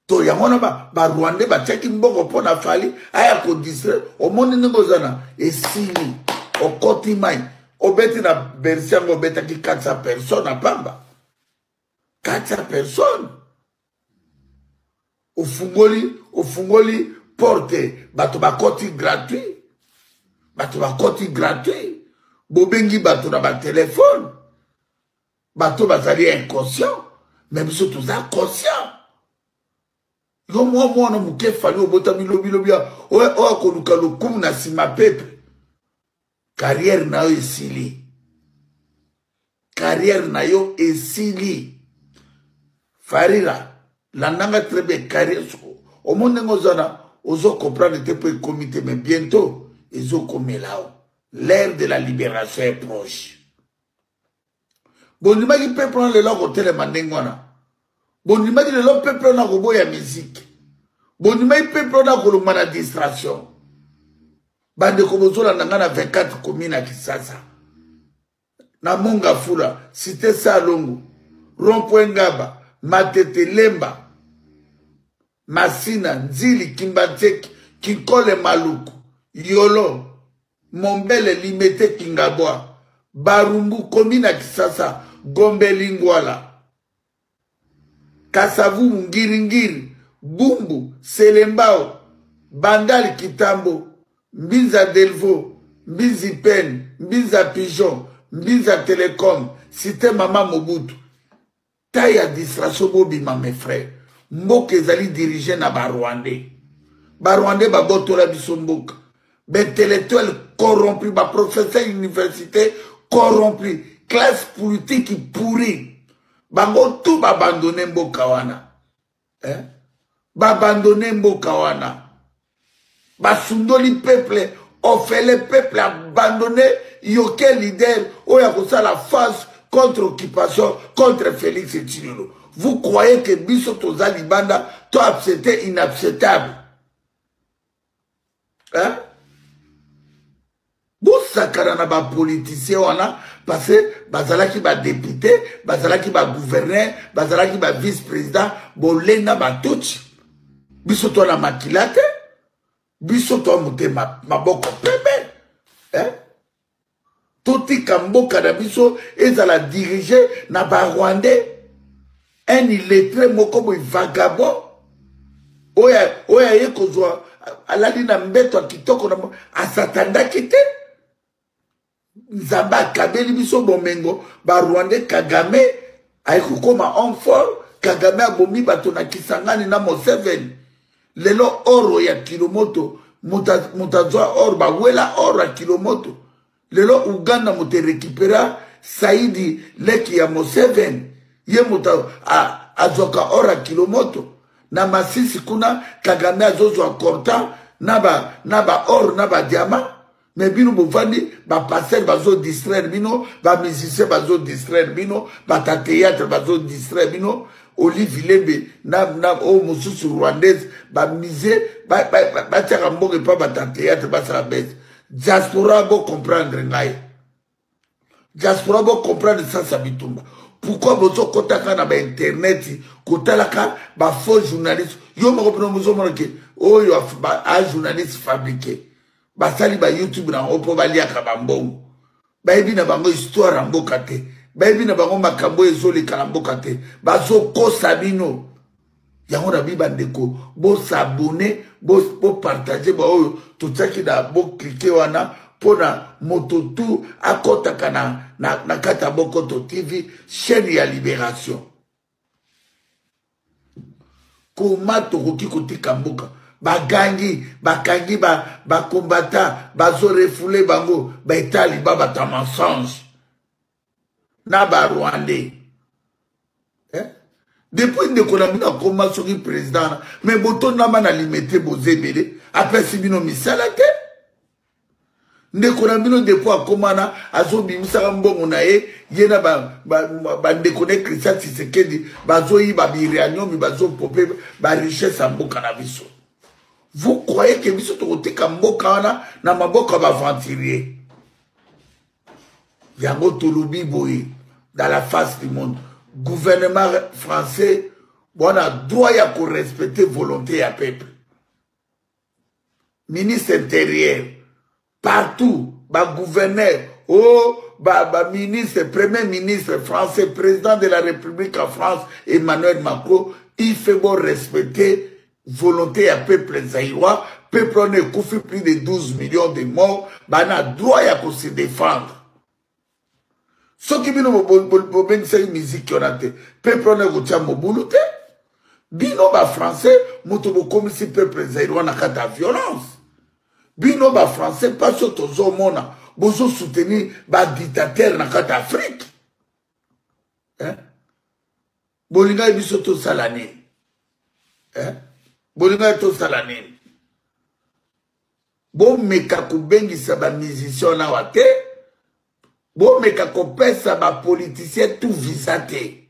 To yango wana ba Rwandais batiaki mbongo mpo na Fally aya kodistraire. Omoni ndenge oza na esili, okoti mai, obeti na Bercy yango, obetaki 400 personnes na pamba, 400 personnes. Ofungoli porte, bato bakoti gratuit, bato bakoti gratuit. Bobengi bato na batelefone, bato bazali inconscient, mais biso toza conscient. Yo mwa mwana moke Fally, obotami lobilobi, oyo akoluka lokumu na nsima peuple. Carrière na yo esili, carrière na yo esili. Farira, landanga très bien. Carrière, omoni ndenge oza na, ozo comprendre te mpo ekomi te, mais bientôt ezokomela o. L'ère de la libération est proche. Bondimaki peuple wana lelo akotelema ndenge wana? Bondimaki lelo peuple wana akoboya musique? Bondimaki peuple wana akolongwa na distraction? Bandeko bozolanda ngai na 24 commune ya Kisasa, na Mongafula, cité Salongo, rond-point Ngaba, Matete, Lemba, Masina, Nzili, Kimbanseke, Kinkole, Maluku, Yolo, Mombele, Limete, Kingabwa, Barumbu, commune ya Kisasa, Gombe, Lingwala, Kasavubu, Ngiringiri, Bumbu, Selembao, Bandal, Kitambo, Mbinza Delvaux, Mbinzi Pen, Mbinza Pigeon, Mbinza Telecom, cité Mama Mobutu. Taille ya distraction, bobima mes frères. Mboka ezali dirigé na Barwandais. Barwandais babotola biso mboka. Baintellectuel corrompu, baprofesseur université corrompu, classe politique pourrie. Bango tout baabandonner mboka wana. Eh? Baabandonner mboka wana. Basundoli peuple, ofele peuple abandonné, yoke leader oyo akosala face contre occupation, contre Félix Tshilolo. Vous croyez que biso toza libanda to accepter inacceptable? Hein? Bosakana na bapoliticien wana parce que bazalaki badéputé, bazalaki bagouverneur, bazalaki bavice président. Bolenga batuti, biso to na makila te, biso to motema maboko pembe, eh? Totika mboka na biso ezala dirigé na Barwandais, un illettré moko boye, vagabond, oyo aye kozwa, alali na mbeto ya kitoko na asatandaki te. Nzambe akabeli biso bomengo, Barwandais, Kagame aye kokóma homme fort. Kagame abomi bato na Kisangani na Moseveni. Lelo oro ya Kilomoto, moto azwa or, bawela oro ya Kilomoto. Lelo Uganda moto erécupéra Saidi, leki ya Moseveni, ye moto azwaka or ya Kilomoto. Na Masisi kuna, Kagame azozwa coltan na ba or na badiamant. Mais bino bovandi, bapasteur bazodistraire bino, bamusicien bazodistraire bino, bata théâtre bazodistraire bino. Olive Lembe na oyo mosusu rwandaise. bamise batiaka mbongo epa bato ya théâtre basala bese. Diaspora, bocomprendre ngai. Diaspora, bocomprendre sens ya bitumba. Pourquoi bozokɔtaka na bainternet kotalaka bafaux journaliste? Yo moko mpena bozomona ke oyo a journaliste fabriqué, basali bayoutube na yango mpo baliaka bambongo. Bayebi na bango histoire ya mboka te, bayebi na bango makambo oyo ezoleka na mboka te, bazokosa bino. Yango na bi bandeko, bosabone, bopartage baoyo totiaki na boclique wana mpona moto tu akɔtaka na kati ya Bokoto TV, chaîne ya libération. Koma tokoki kotika mboka? Bagangi, bakangi bakombata, bazorefouler bango, baetali babata mensonge na barwandais, eh? Depuis ndeko na bino akoma soki président na me botondama na Limete, boza ebele, apesi bino misala te. Ndeko na bino depuis akoma na azobimisaka mbongo na ye, ye na bandeko na ye Christian Tshisekedi, bazoyiba bauranium, bazopomper barichesse ya mboka na biso. Vous croyez ke biso tokoteka mboka wana na maboko ya baaventurier? Yango tolobi boye dans la face du monde: gouvernement français bwana droit ya korespecter volonté ya peuple. Ministre intérieur partout, bagouverneur o oh, baministre, ba premier ministre français, président de la République en France, Emmanuel Macron, il fait bon respecter volonté ya peuple zaïrois. Peuple wana ekufi, plus de 12 millions de morts, bana droit ya kose défendre. Soki bino bobengisaki miziki wana te, peuple wana ekotia mobulu te. Bino bafrançais moto bokomisi peuple zaïrois na kati ya violence. Bino bafrançais, mpasi oyo tozomona, bozosoutenir badictateur na kati ya Afrique, eh? Bolingaki biso tosala nini, eh? Bolingaki tosala nini? Bomeka kobengisa bamusicien awa te, bomeka kopesa bapoliticien tout visa te.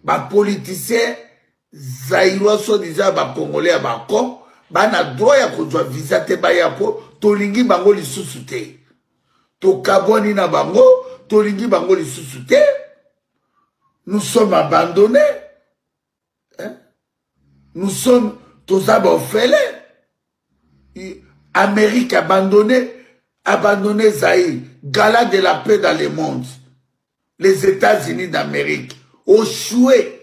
Bapoliticien zaïrois, soi-disant bacongolais ya bacon, bana droit ya kozwa visa te. Baya mpo tolingi bango lisusu te, tokabwani na bango, tolingi bango lisusu te. Nous sommes abandonnés, hein? Nous sommes, toza baorphelin. Amérique abandonné, abandonné Zaïre, gala de la paix dans le monde. Les États-Unis d'Amérique ont échoué.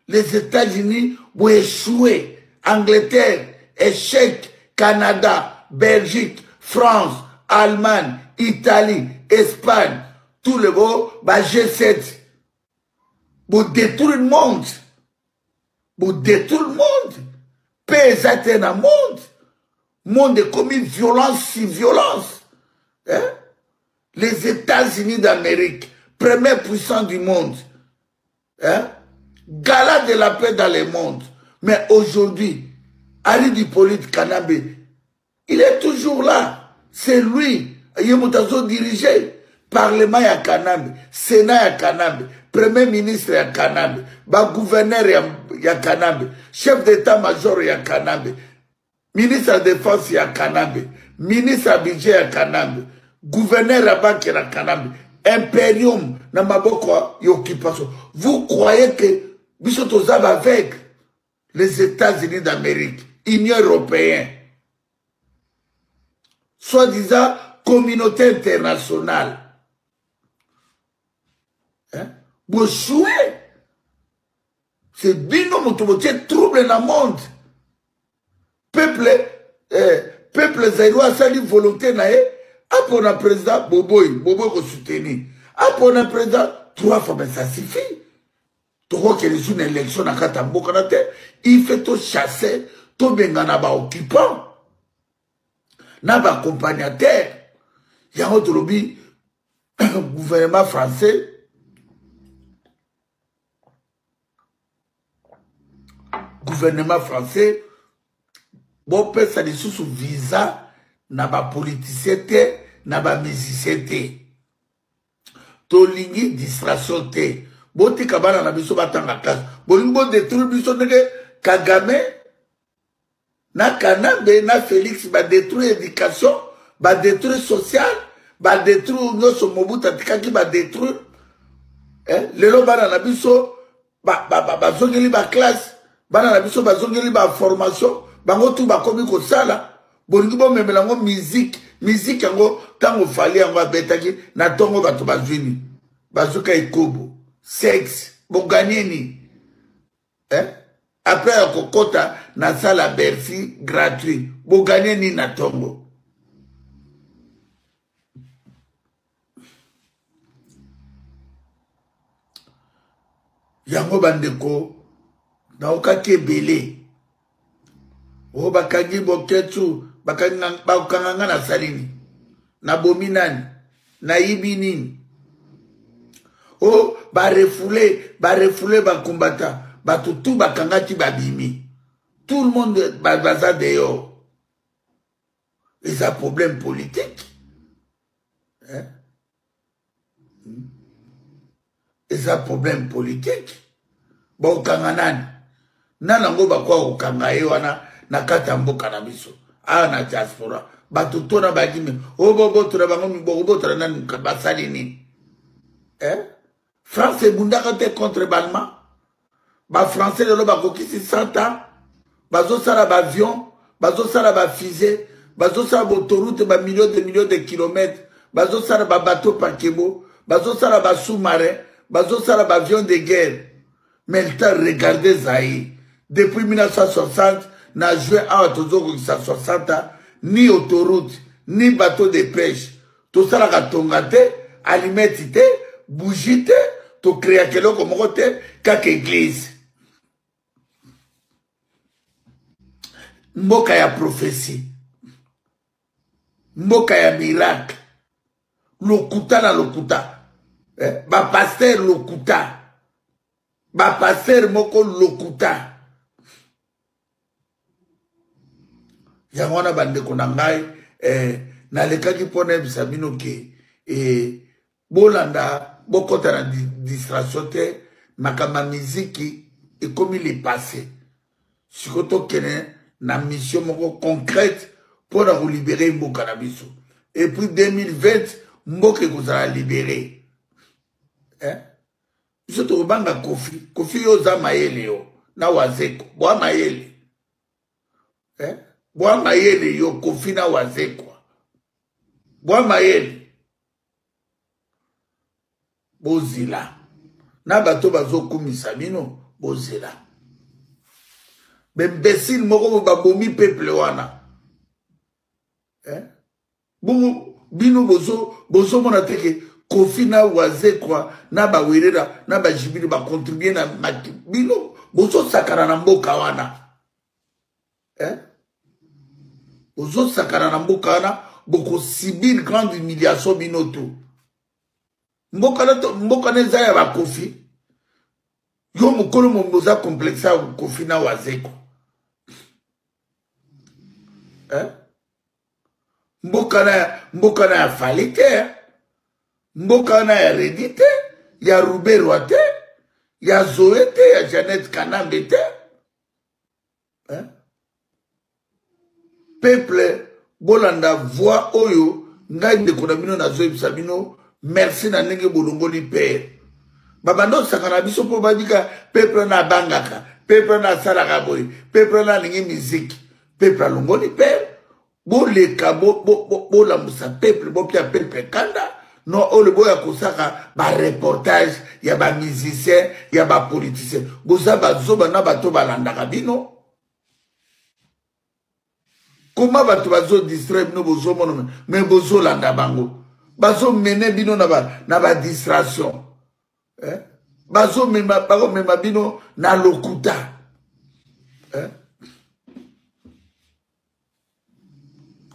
Les États-Unis ont échoué. Angleterre, échec. Canada, Belgique, France, Allemagne, Italie, Espagne, tout le beau, bah, G7. Pour détruire le monde. Pour détruire le monde. Paix eza te na monde. Monde ekomi violence si violence, hein? Les États-Unis d'Amérique, première puissance du monde, hein? Gala de la paix dans le monde, mais aujourd'hui Ali Hippolyte Kanambe, il est toujours là. C'est lui ye moto azodirige parlement ya Kanambe, sénat ya Kanambe, premier ministre ya Kanambe, bagouverneur ya Kanambe, chef d'état major ya Kanambe, ministre ya défense ya Kanambe, ministre ya budget ya Kanambe, gouverneur ya banque ya Kanambe. Imperium na maboko ya occupation. Vous croyez que biso toza baaveugle? Les États-Unis d'Amérique, Union européenne, soi-disant communauté internationale, hein? Boéchoué. C'est bino moto botie trouble na monde. Peuple, eh, peuple zaïrois asali volonté na ye, apona président. Boboyi, boboyi kosoutenir. Apona président trois fois, mais ça suffit. Tokokende lisusu na élection na kati ya mboka na te. Il fait tochasse, tobengana baoccupant na baaccompagnateur. Yango tolobi gouvernement français, gouvernement français, bopesa lisusu visa na bapoliticien te, na bamusicien te. Tolingi distraction te. Botika bana na biso batanga classe. Bolingi bodétruire biso ndenge Kagame na Kanambe na Felix ba détruire éducation, ba détruire social, ba détruire nyonso Mobutu atikaki ba détruire. Eh, lelo bana na biso bazongeli ba, ba, ba classe, bana na biso bazongeli ba formation, bango tu bakomi kosala. Bolingi bomemela yango musique, musique yango ntango Fally yango abetaki na ntongo bato bazwi nini? Bazuka ekobo, sexe, boganye nini? Eh? Après ya kokota na salle ya Bercy gratuit, boganye nini na ntongo? Yango bandeko naokaki ebele oyo bakangi Boketshu, bakokanga nga nasali nini? Nabomi nani? Nayibi nini? O barefule, barefule bakumbata bato tu bakangaki babimi, tout le monde baza dehors. Eza problème politique, eh? Eza problème politique. Bakokanga nani? Nani yango bakoka kokanga ye wana na kati ya mboka na biso awa na diaspora? Bato tona bakimi oyo bobotola bango, bokobotola nani? Basali nini? Eh? France ebundaka te contre balma. Bafrançais lelo bakokisi 100 ans, bazosala baavion, bazosala bafusée, bazosala bautoroute bamillion de millions de kilomètres, bazosala babateau paquebot, bazosala basous-marin, bazosala baavion de guerre. Mais le temps, regardez Zaïre depuis 1960 na juin awa tozokokisa 60 ans, ni autoroute ni bateau de pêche, tosalaka tonga te, alimeti te, bougie te, tokreaka eloko moko te, kaka église. Mboka ya prophétie, mboka ya miracle, lokuta na lokuta, eh, bapaster lokuta, bapaster moko lokuta. Yango wana bandeko na ngai, eh, nalekaki mpo nayebisa bino ke eh, bolanda, bokɔta na distraction te. Makambo ya miziki ekomi le passé. Sikoyo tokende na mission moko concrète mpo na kolibere mboka na biso. Et puis 2020 mboka ekozala libere, eh? Biso tokobanga Kofi. Kofi, yo oza mayele, yo na Wazeko bwa mayele, eh? Bwa mayele yo Kofi na Wazekwa bwa mayele. Bozela na bato bazokumisa bino, bozela bembesile moko babomi peuple wana, eh? Bongo bino bozomona te ke Kofi na Wazekwa na Bawerera na Bajibili bakontribue na maki. Bino bozosakana na mboka wana, eh? Bozosakana na mboka wana, bokosibir grande humiliation bino tu. Mboka na eza ya bakofi. Yo mokolo mombo oza complexe ya Kofi na Wazekwa, eh? Mboka na ya Fali te, mboka na ya Redi te, ya Ruberwa te, ya Zoe te, ya Janet Kanambe te, eh? Peuple, bolanda voix oyo ngai ndeko na bino nazoyebisa bino. Merci na ndenge bolongoli pere babanda osaka na biso mpo babika peuple na abangaka, peuple na asalaka boye, peuple na alingi miziki. Peuple alongoli pere, boleka bolamusa peuple, bopia peuple kanda no oyo boya kosaka bareportage ya bamusicien, ya bapoliticien. Boza bazoba na bato balandaka bino. Koma bato bazodistraire bino, bozomona me bozolanda bango, bazomene bino na badistraction, eh? Bazomema, bakomema bino na lokuta, eh?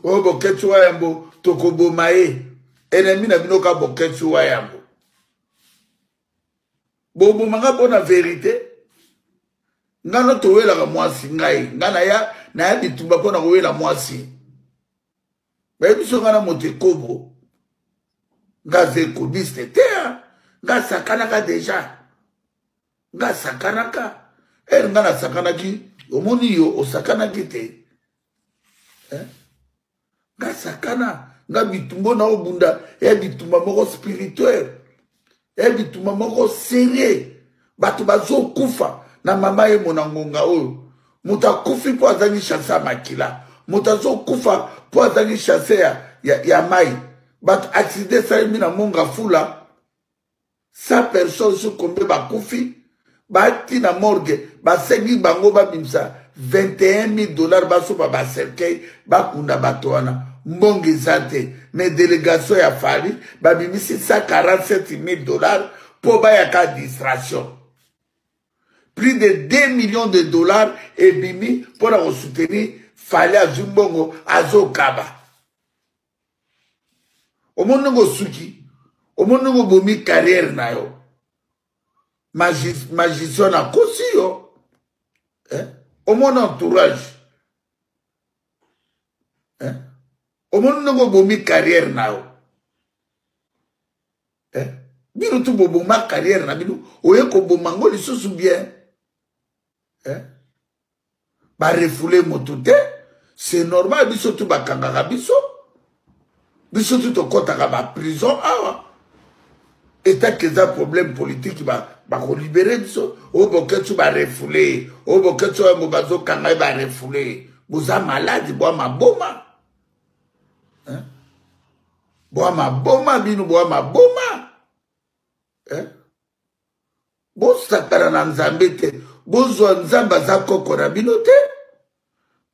Oyo Boketshu wa yambo tokoboma ye, enemi na bino ka Boketshu wa yambo bobomanga mpo na verité. Nga no towelaka mwasi, ngai nga naya naya bitumba mpo na kowela mwasi. Bayebi so nga na moto ekobo, nga aza ekobiste te, nga asakanaka deja, nga asakanaka. Ere nga nasakanaki, omoni yo osakanaki te. Eh? Nga sakana, nga bitumbo na obunda, ya bitumba moko spirituel, ya bitumba moko sérieux. Bato bazokufa na mama ye mona ngonga oyo. Moto akufi mpo azangi chance ya makila. Moto azokufa mpo azangi chance ya mai. Bato accident esalemi na Monga Fula. 100 personnes sur combien bakufi, bati na morgue, basengi bango babimisa 21 000 dollars basopa ba cercueil, bakunda bato wana. Mbongo eza te. Mais délégation ya Fally babimisi 147 000 dollars mpo bayaka distraction. Plus de 2 millions de dollars ebimi mpo na kosoutenir Fally, azwi mbongo azokaba. Omoni ndenge osuki, omoni ndenge obomi carrière na yo. Magicien nakosi yo. Eh? Omoni entourage. Eh? Omoni ndenge obomi carrière na yo. Eh? Bino tu boboma carrière na bino, oye koboma ngo lisusu bien. Eh? Ba refoulé moto te, c'est normal, biso tu bakangaka biso. Biso tu tokotaka ba prison awa. État que eza problème politique ba kolibere biso, oyo boketsu ba refoulé, oyo boketsu oyo bazokanga ye ba refoulé. Boza malade, boa maboma. Hein? Boa maboma bino, boa maboma. Hein? Bosakana na Nzambe te, bozwa Nzambe aza koko na bino te.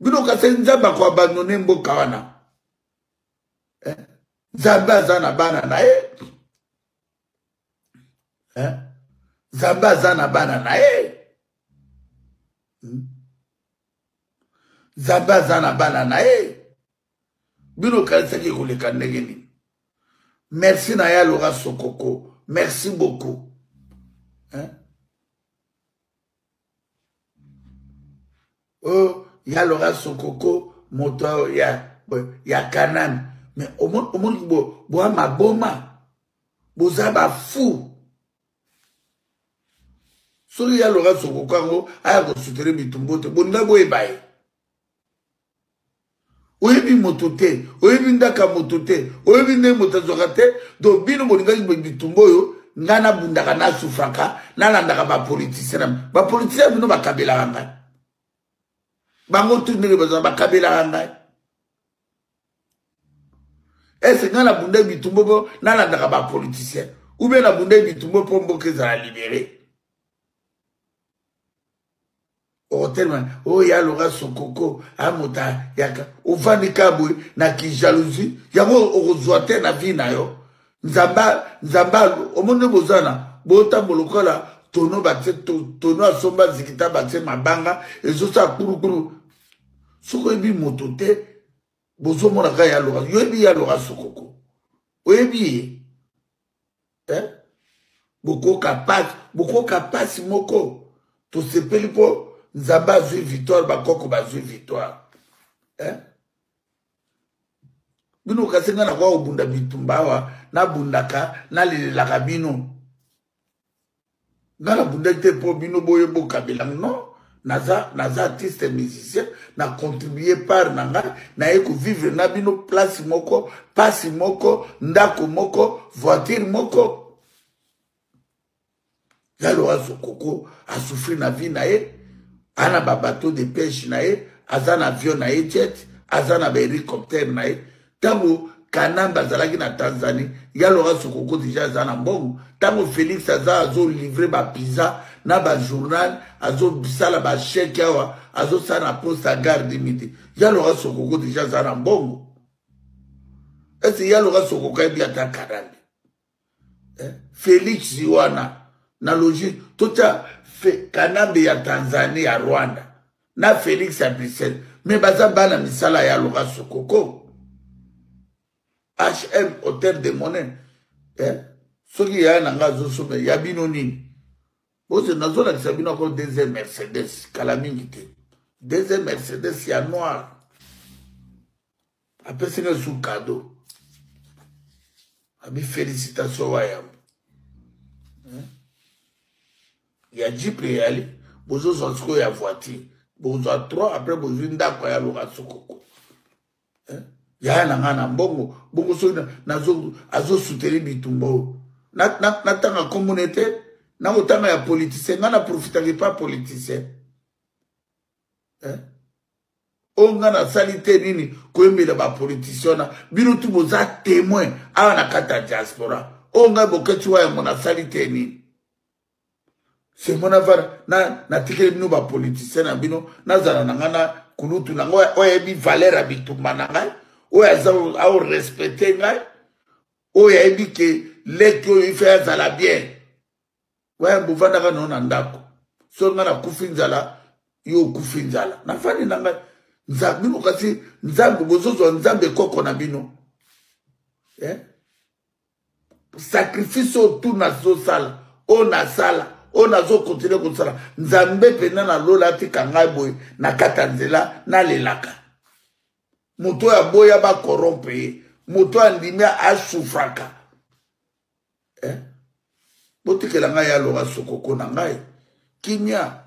Bino kasi Nzambe akoabandone mboka wana. Eh? Nzambe aza na bana na ye. Eh? Nzambe aza na bana na ye. Nzambe aza na bana na ye. Bino okanisaki koleka ndenge nini? Merci na ya Laura Sokoko. Merci beaucoup. Hein? Oh, ya Laura Sokoko, moto ya Kanaan. Mais omoni bo boa maboma. Boza ba fou. Soki ya Laura Sokoko yango aya kosoutenir bitumbu te, bolinga boyeba ye. Oyebi moto te, oyebi ndaka moto te, oyebi ndenge moto azwaka te. Donc bino bolingaki bitumbu oyo, nga nabundaka, nasufraka, nalandaka bapoliticien na bapoliticien bino bakabelaka ngai. Bango tu ndenge bazwa bakabelaka ngai. Est-ce nga nabundaki bitumbu mpo nalandaka bapoliticien ou bien nabundaki bitumbu mpo mboka ezala libéré? Okotelema oyo ya Laura Sokoko amota yaka ovandi kaka boye na kijalousie yango okozwa te na vie na yo. Nzambe omoni nde boza na botambola lokola tono batie tono asomba zikita batie mabanga ezosala kulukulu. Soki oyebi moto te, bozomona kaka ya Laura. Yo oyebi ya Laura Sokoko, oyebi ye. Eh? Bokoka pasi moko. Tosepeli mpo Nzambe azwi victoire, bakoko bazwi victoire. Eh? Bino kasi nga nakoka kobunda bitumba awa, nabundaka, nalelelaka bino. Nga nabundaki te mpo bino boye bokabela. Non, naza artiste musicien, na contribuer part na ngai, naye kovivre na bino place moko, pasi moko, ndako moko, voiture moko. Ya Laura Sokoko asouffrir na vie na ye, ana ba bateau de pêche na ye, aza na avion na ye jet, aza na ba hélicoptère na ye. Tango Kanambe azalaki na Tanzanie, ya Laura Sokoko déjà aza na mbongo. Tango Félix aza azo livrer ba pizza na ba journal, azo sala ba chèque awa, azo sala na poste à gare de midi. Ya Laura Sokoko déjà aza na mbongo. Est-ce ya Laura Sokoko ayebi ata Kanambe? Eh? Félix wana na logique totia Kanambe ya Tanzanie ya Rwanda na Félix ya Bruxelles, mais baza bana misala ya Laura Sokoko. HM Hôtel de Monnaie. Eh? Soki ya na nga azosomba ya bino nini? Boze nazolakisa bino ako deuxième Mercedes kala mingi te. Deuxième Mercedes ya noir. Apesi nga sous cadeau. Abi félicitations wayambo. Hein? Ya Jeep eyali. Bozozwa sikoyo ya voiture, bozwa 3, après bozwi ndako ya loka sokoko. Eh? Yaya na ngai na mbongo bongo soki azosuteli bitumba oyo natanga nkombo na ye te, nakotanga ya politicien. Ngai na profitaki pa politicien. Eh? Oyo ngai nasali te nini koyembela bapoliticien wana, bino tu boza témoin awa na kati ya diaspora. Oyo ngai boketi wa yango nasali te nini semo navanda natikeli bino bapoliticien na bino, nazala na ngai na kulutu na ngai oyo ayebi valeur ya bitumba na ngai, oyo aza aorespecte ngai, oyo ayebi ke leki oyo ife azala bien. Waya bovandaka nao na ndako, soki ngai nakufi nzala, yo okufi nzala, nafandi na ngai nzambe bino, kasi nzambe bozozwa nzambe koko na bino, eh? Sacrifice oyo tu nazosala, oyo nasala, oyo nazokontinue kosala, nzambe mpenza na lola atika ngai boye na kati ya nzela nalelaka. Moto oyo aboya bakorompe ye, moto oyo andimi asufraka, eh? Botikela ngai ya Lora Sokoko na ngai kimia.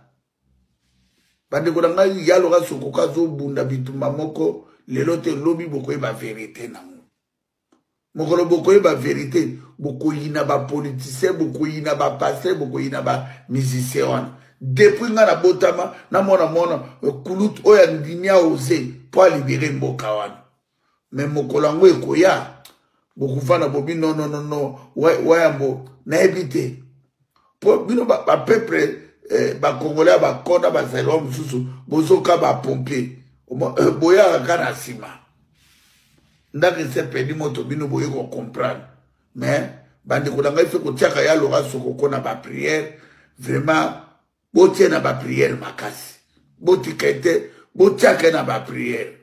Bandeko na ngai, ya Lora Sokoko azobunda bitumba moko lelo te, lobi bokoyeba verite nango. Mokolo bokoyeba verite, bokoyina bapoliticien, bokoyina bapaster, bokoyina bamusicien wana. Depuis ngai nabotama, namona mona kulutu oyo andimi aose mpo alibere mboka wana. Me mokolo yango ekoya, bokofanda bobi non, wayambo nayebi te, mpo bino bapeuple ba eh, bakongolais ya bakona bazaliwa mosusu bozoka bapompier eh, boyaka kaka na nsima ndako esepeli moto, bino boye kocomprendre. Mais bandeko na ngai, fe kotiaka ya Lora Sokoko na bapriere, vraiment botie na bapriere makasi, botika ete botiaka ye na bapriere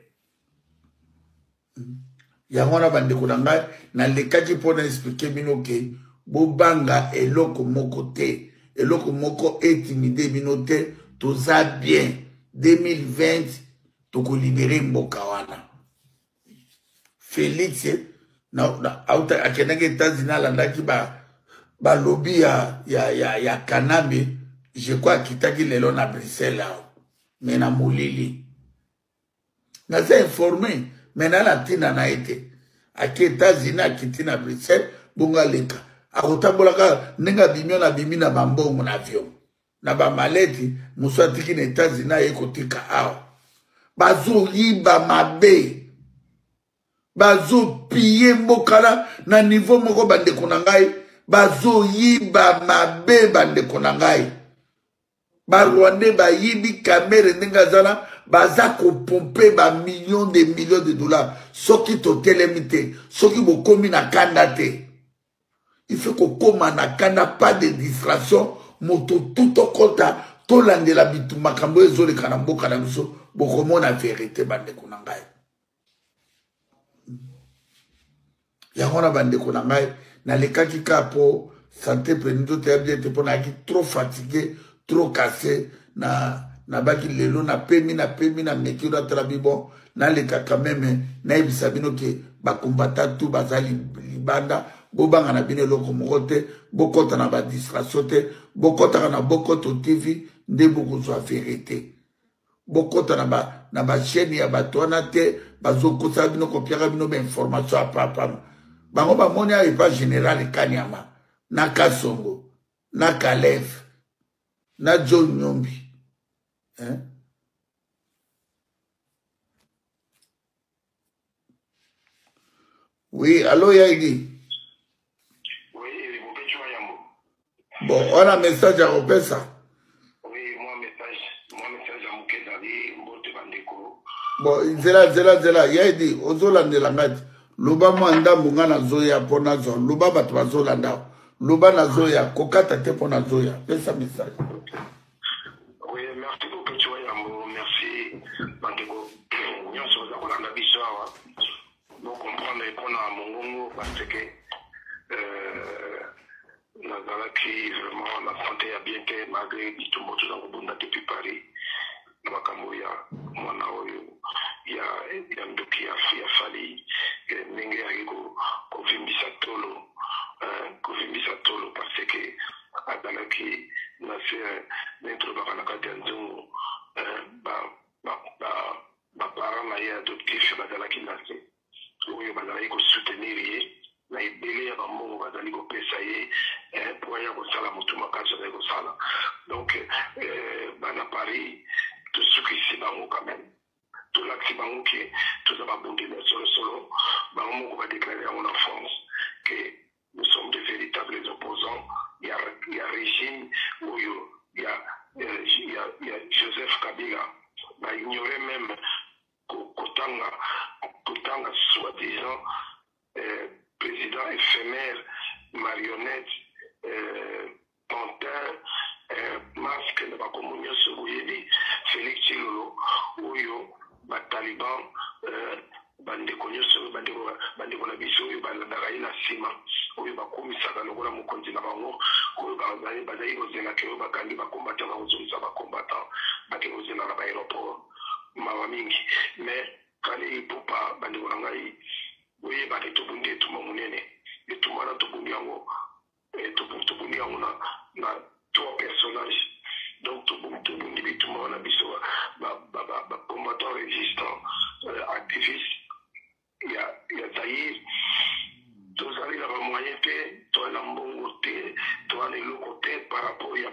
yango wana. Bandeko na ngai, nalekaki mpo na explike bino ke bobanga eloko moko te, eloko moko etimide bino te. Toza bien, 2020 tokolibere mboka wana. Félix auta akendaki États-Unis, alandaki balobi ba ya Kanambe. Je crois akitaki lelo na Bruxelles awa, me na molili naza informé, me na na ntina na ye te. Aki États-Unis, akiti na Bruxelles, bongo aleka akotambolaka ndenge abimi wana, abimi na bambongo na avion na bamaleti mosusu atiki na États-Unis, aye kotika awa. Bazoyiba mabe, bazopie mboka na niveau moko. Bandeko na ngai, bazoyiba mabe. Bandeko na ngai, barwandais bayibi Kamere ndenge aza na, baza kopompe bamillion de millions de dollars. Soki totelemi te, soki bokomi na kanda te, il faut kokóma na kanda, pas de distraction. Moto tu tokɔta tolandela bitu makambo oyo ezoleka na mboka na biso, bokomona verité. Bandeko na ngai, yango wana bandeko na ngai, nalekaki kaka mpo sante mpe nzoto ya bien te, mpo nayaki trop fatigué, trop cassé. Na nabaki lelo napemi, napemi, nameki natala bibon, naleka quand même nayebisa bino ke bakombata tu baza libanda, bobanga na bino eloko moko te, bokɔta na badistraction te, bokɔtaka na Bokoto TV nde bokozwa verité. Bokɔta na bachaîne ya bato wana te, bazokosaka bino, kopiaka bino bainformation ya papama. Bango bamoni ayo epa général Kanyama na Kasongo na Kalev na John Nyombi, hein? Oui, allo Yaidi. Oui, Boketshu Yambo. Bon, on a message à kopesa. Oui, moi message, moi message ya moke ezali mbote bandeko. Bon, nzela nzela nzela Yaidi, ozolandela ngai te. Loba mwa ndambo, ngai nazoya mpo nazwa. Loba, bato bazolanda. Loba, nazoya, kokata te mpo nazoya. Pesa message. Oui, merci Boketshu Yambo, merci bandeko nyonso baza kolanda biso awa. Bocomprendre mpona mongongo parce que nazalaki vraiment na santé ya bien te, malgré bitumba toza kobunda depuis Paris na makambo ya mwana oyo ya ndoki ya Fally, ndenge ayaki kovimbisa tolo, kovimbisa tolo parce que azalaki na se ndenge tolobaka na kati ya Baparent na ye adoptif bazalaki na se, oyo bazalaki kosoutenir ye na ebele ya bambongo bazali kopesa ye mpo aya kosala motu makasi azali kosala. Donc bana Paris, tosukisi bango quand même, tolakisi bango ke toza babundeli ya solosolo. Bango moko badéclarer yango na France ke nous sommes de véritables opposants ya régime oyo ya Joseph Kabila. Baignorer même kotanga soi-disant président éphémère, marionnette, pantin, masque na bakombo nyonso boyebi, Félix Tshilolo oyo bataliban. Bandeko nyonso, bandeko na biso oyo balandaka ye na nsima, oyo bakumisaka lokola mokonzi na bango, oyo bazali kozelaka oyo bakangi bacombattant, bakozongisa bacombattant, bake kozela na baaéroport, mawa mingi. Mais Fally Ipupa, bandeko na ngai, boyebaka tobundi etumba monene. Etumba wana tobundi yango, tobundi yango na trois personnages. Donc tobundi bitumba wana, biso bacombattant résistant, activiste ya Zaïre. Tozali na bamoyen te, toza na mbongo te, toza na eloko te par rapport ya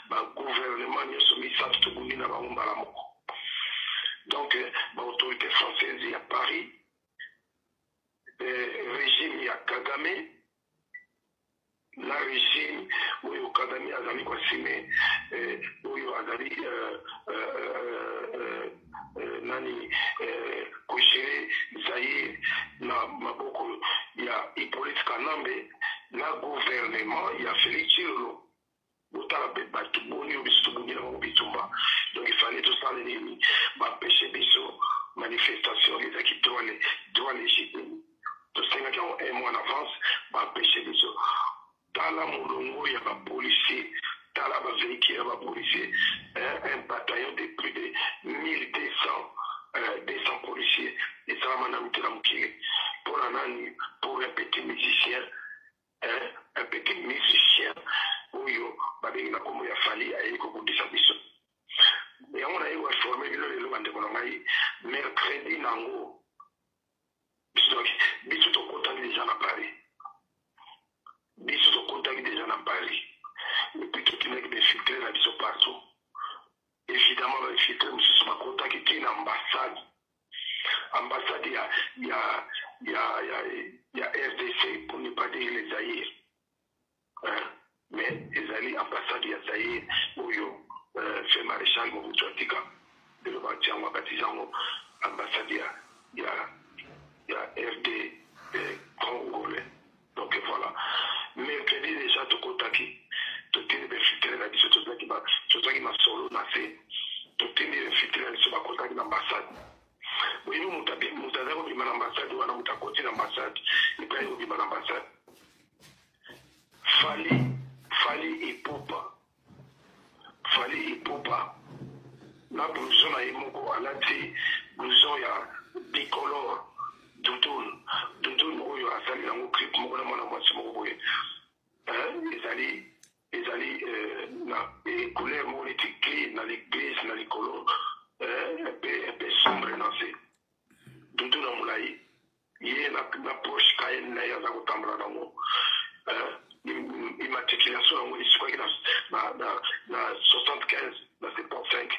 bagouvernement nyonso misato tobundi na bango mbala moko. Donc baautorité française ya Paris, régime ya Kagame na régime oyo Kagame azali koassumer, oyo azali nani, kogérer Zaïre na maboko ya Hippolyte Kanambe, na gouvernement ya Félix Tshilolo. Botala mpe bato boni oyo biso tobundi na bango bitumba. Donc ifale tosala nini? Baempêcher biso manifestation, ezalaki droit légitime, tosengaki yango un mois en avance, baempêcher biso. Tala molongo ya bapolicier, tala bavéhicule ya bapolicier, un bataillon de plus de 1200 200 policiers, esalama nanu te na mokili. Mpona nani? Pour un petit musicien, un petit musicien oyo babengi na kombo ya Fally, ayei kobundisa biso. Yango naye koinformer bino lelo, bandeko na ngai. Mercredi nango biso tokotaki déjà na Paris, biso tokotaki déjà na Paris et puis totindaki bainfiltré na biso partout. Évidemment bainfiltré mosusu bakotaki ti na ambassade ya RDC, pour ne pas dire le Zaïre, hein? Mais ezali ambassade ya Zaïre oyo fe maréchal Mobutu atika. Lelo batia yango, abatiza yango ambassade ya RD congolais. Donc voilà, mercredi déjà tokotaki, totindi bainfiltré na biso, tozwaki masolo na se, totindi bainfiltré na biso, bakotaki na ambassade. Boyebi moto azali kobima na ambassade wana, moto akoti na ambassade et puis ayi kobima na ambassade, Fally, Fally Ipupa, Fally Ipupa na blouson na ye moko, alati blouson ya bicolore, doudoune, doudoune oyo asali yango clip moko na mwana mwasi moko boye, ezali na couleur moko neti gris na grise na likolo, mpe sombre na se. Doudoune na molai, ye na Porsche Cayenne na ye aza kotambola nango, immatriculation yango esukaki na 75 na 75.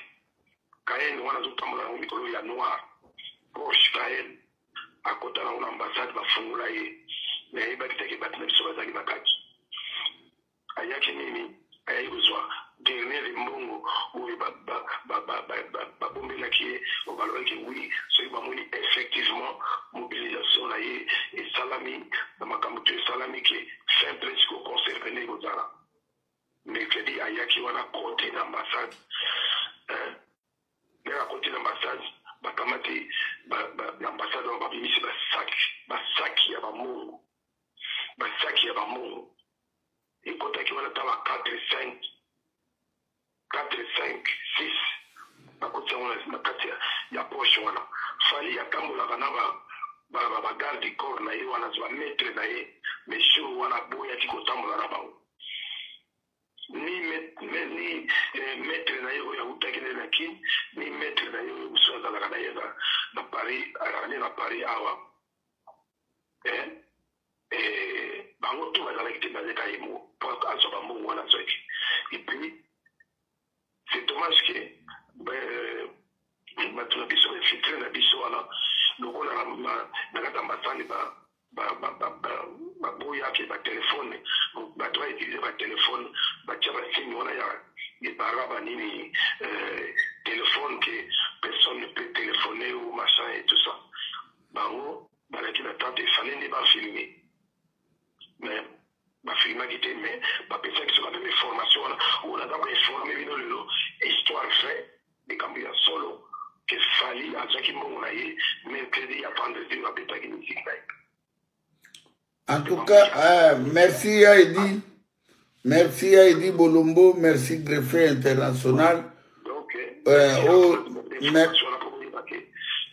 Cayenne wana azotambola yango mikolo ya noir, Porsche Cayenne, akota nango na ambassade, bafungola ye. Me ayebaki teke bato na biso bazalaki na kati. Ayaki nini? Ayaki kozwa dernier mbongo oyo babombelaki ye, oyo balobaki oui, soki bamoni effectivement mobilisation na ye esalami na makambo to esalami ke fin presque concert pene ekozala mercredi. Ayaki wana kote na ambassade, ndenge akoti na ambassade, bakamati na ambassade wana, babimisi basaki, basaki ya bambongo, basaki ya bambongo ekotaki wana. Ta ba 4, 5, 4, 5, 6, bakoti yango na kati ya poche wana. Fally atambolaka na bagarde corps na ye wana, bamaître na ye, mais jour wana aboyaki kotambola na bango, ni maître na ye oyo awutaki nde na Kine, ni maître na ye oyo mosusu azalaka na ye na Paris. Paris, ale na Paris awa. Eh, eh, bango tout bazalaki te, bazalaki ye moko po azwa bambongo wana azwaki. Et puis c'est dommage que euh, bato na biso, infiltré na biso wana, lokola na kati ya ambassade baboyaki batelefone, bato bautilize batelefone, batia basigne wana ya ebara banini, téléphone, que personne ne peut téléphoner ou machin et tout ça. Bango balaki na tente, efale nde bafilme, mais bafilmaki te. Mais bapesaki biso quand même information wana oyo naza koinforme bino lelo, histoire vrai, likambo ya solo, ke Fally azwaki mbongo na ye mercredi ya vendredi oyo abetaki musique na ye. En tout cas, merci Aidi. Merci Aidi Bolombo, merci greffier international. Donc, oh, mais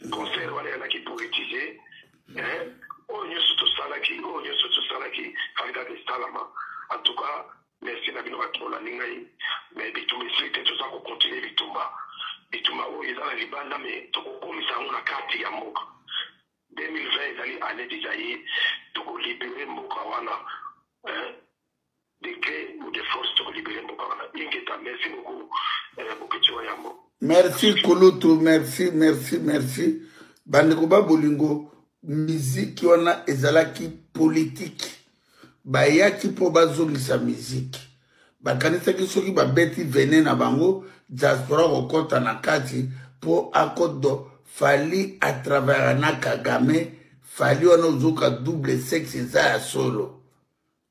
concert wana ezalaki politisé. Oyo nyonso tosalaki, oyo nyonso tosalaki, fallait kaka esalama. En tout cas, merci na bino bato bolandi ngai. Mais bitumba esili te, toza kocontinue bitumba. Bitumba oyo eza na libanda, mais tokokomisa yango na kati ya mboka. 2020 ezali année déjà ye tokolibere mboka wana, de gré ou de force, tokolibere mboka wana. Ingeta, merci beaucoup, Boketi wa yambo. Merci Kulutu, merci, merci, merci. Bandeko ba bolingo, miziki wana ezalaki politike. Bayaki mpo bazongisa miziki. Bakanisaki soki babeti vene na bango, diaspora kokɔta na kati mpo akodo. Fally atravers na Kagame. Fally wana ozoka double sexe, eza ya solo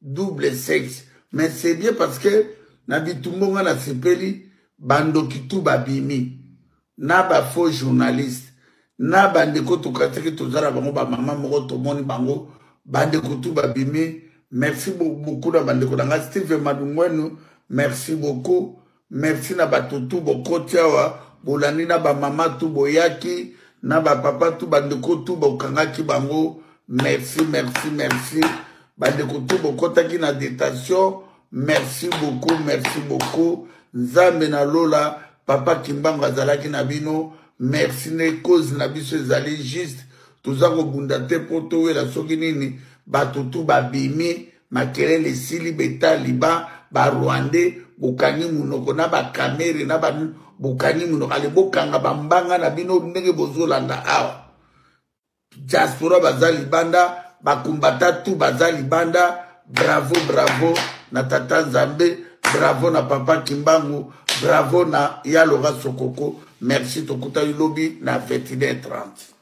double sexe. Mais c'est bien parce que na bitumba nga nasepeli, bandoki tu babimi na bafaux journaliste na bandeko tokataki, toza na bango bamama moko, tomoni bango, bandeko tu babimi. Merci beaucoup na bandeko na ngai Steve Madungwenu, merci beaucoup. Merci na bato tu bokoti awa, bolandi, na bamama tu boyaki, na bapapa tu, bandeko tu bokangaki bango. Merci, merci, merci. Bandeko tu bokotaki na détention, merci beaucoup, merci beaucoup. Nzambe na lola, papa Kimbangu azalaki na bino. Merci. Ne cause na biso ezali juste, toza kobunda te mpo towela soki nini. Bato tu babimi, makelele esili, betaliban, barwandais bokangi monoko na bakamere na ba bokangi monoko. Ale, bokanga bambanga na bino ndenge bozolanda awa. Diaspora baza libanda, bakumbata tu baza libanda, bravo, bravo na tata Nzambe, bravo na papa Kimbangu, bravo na Yalora Sokoko. Merci, tokutani lobi na 21h30.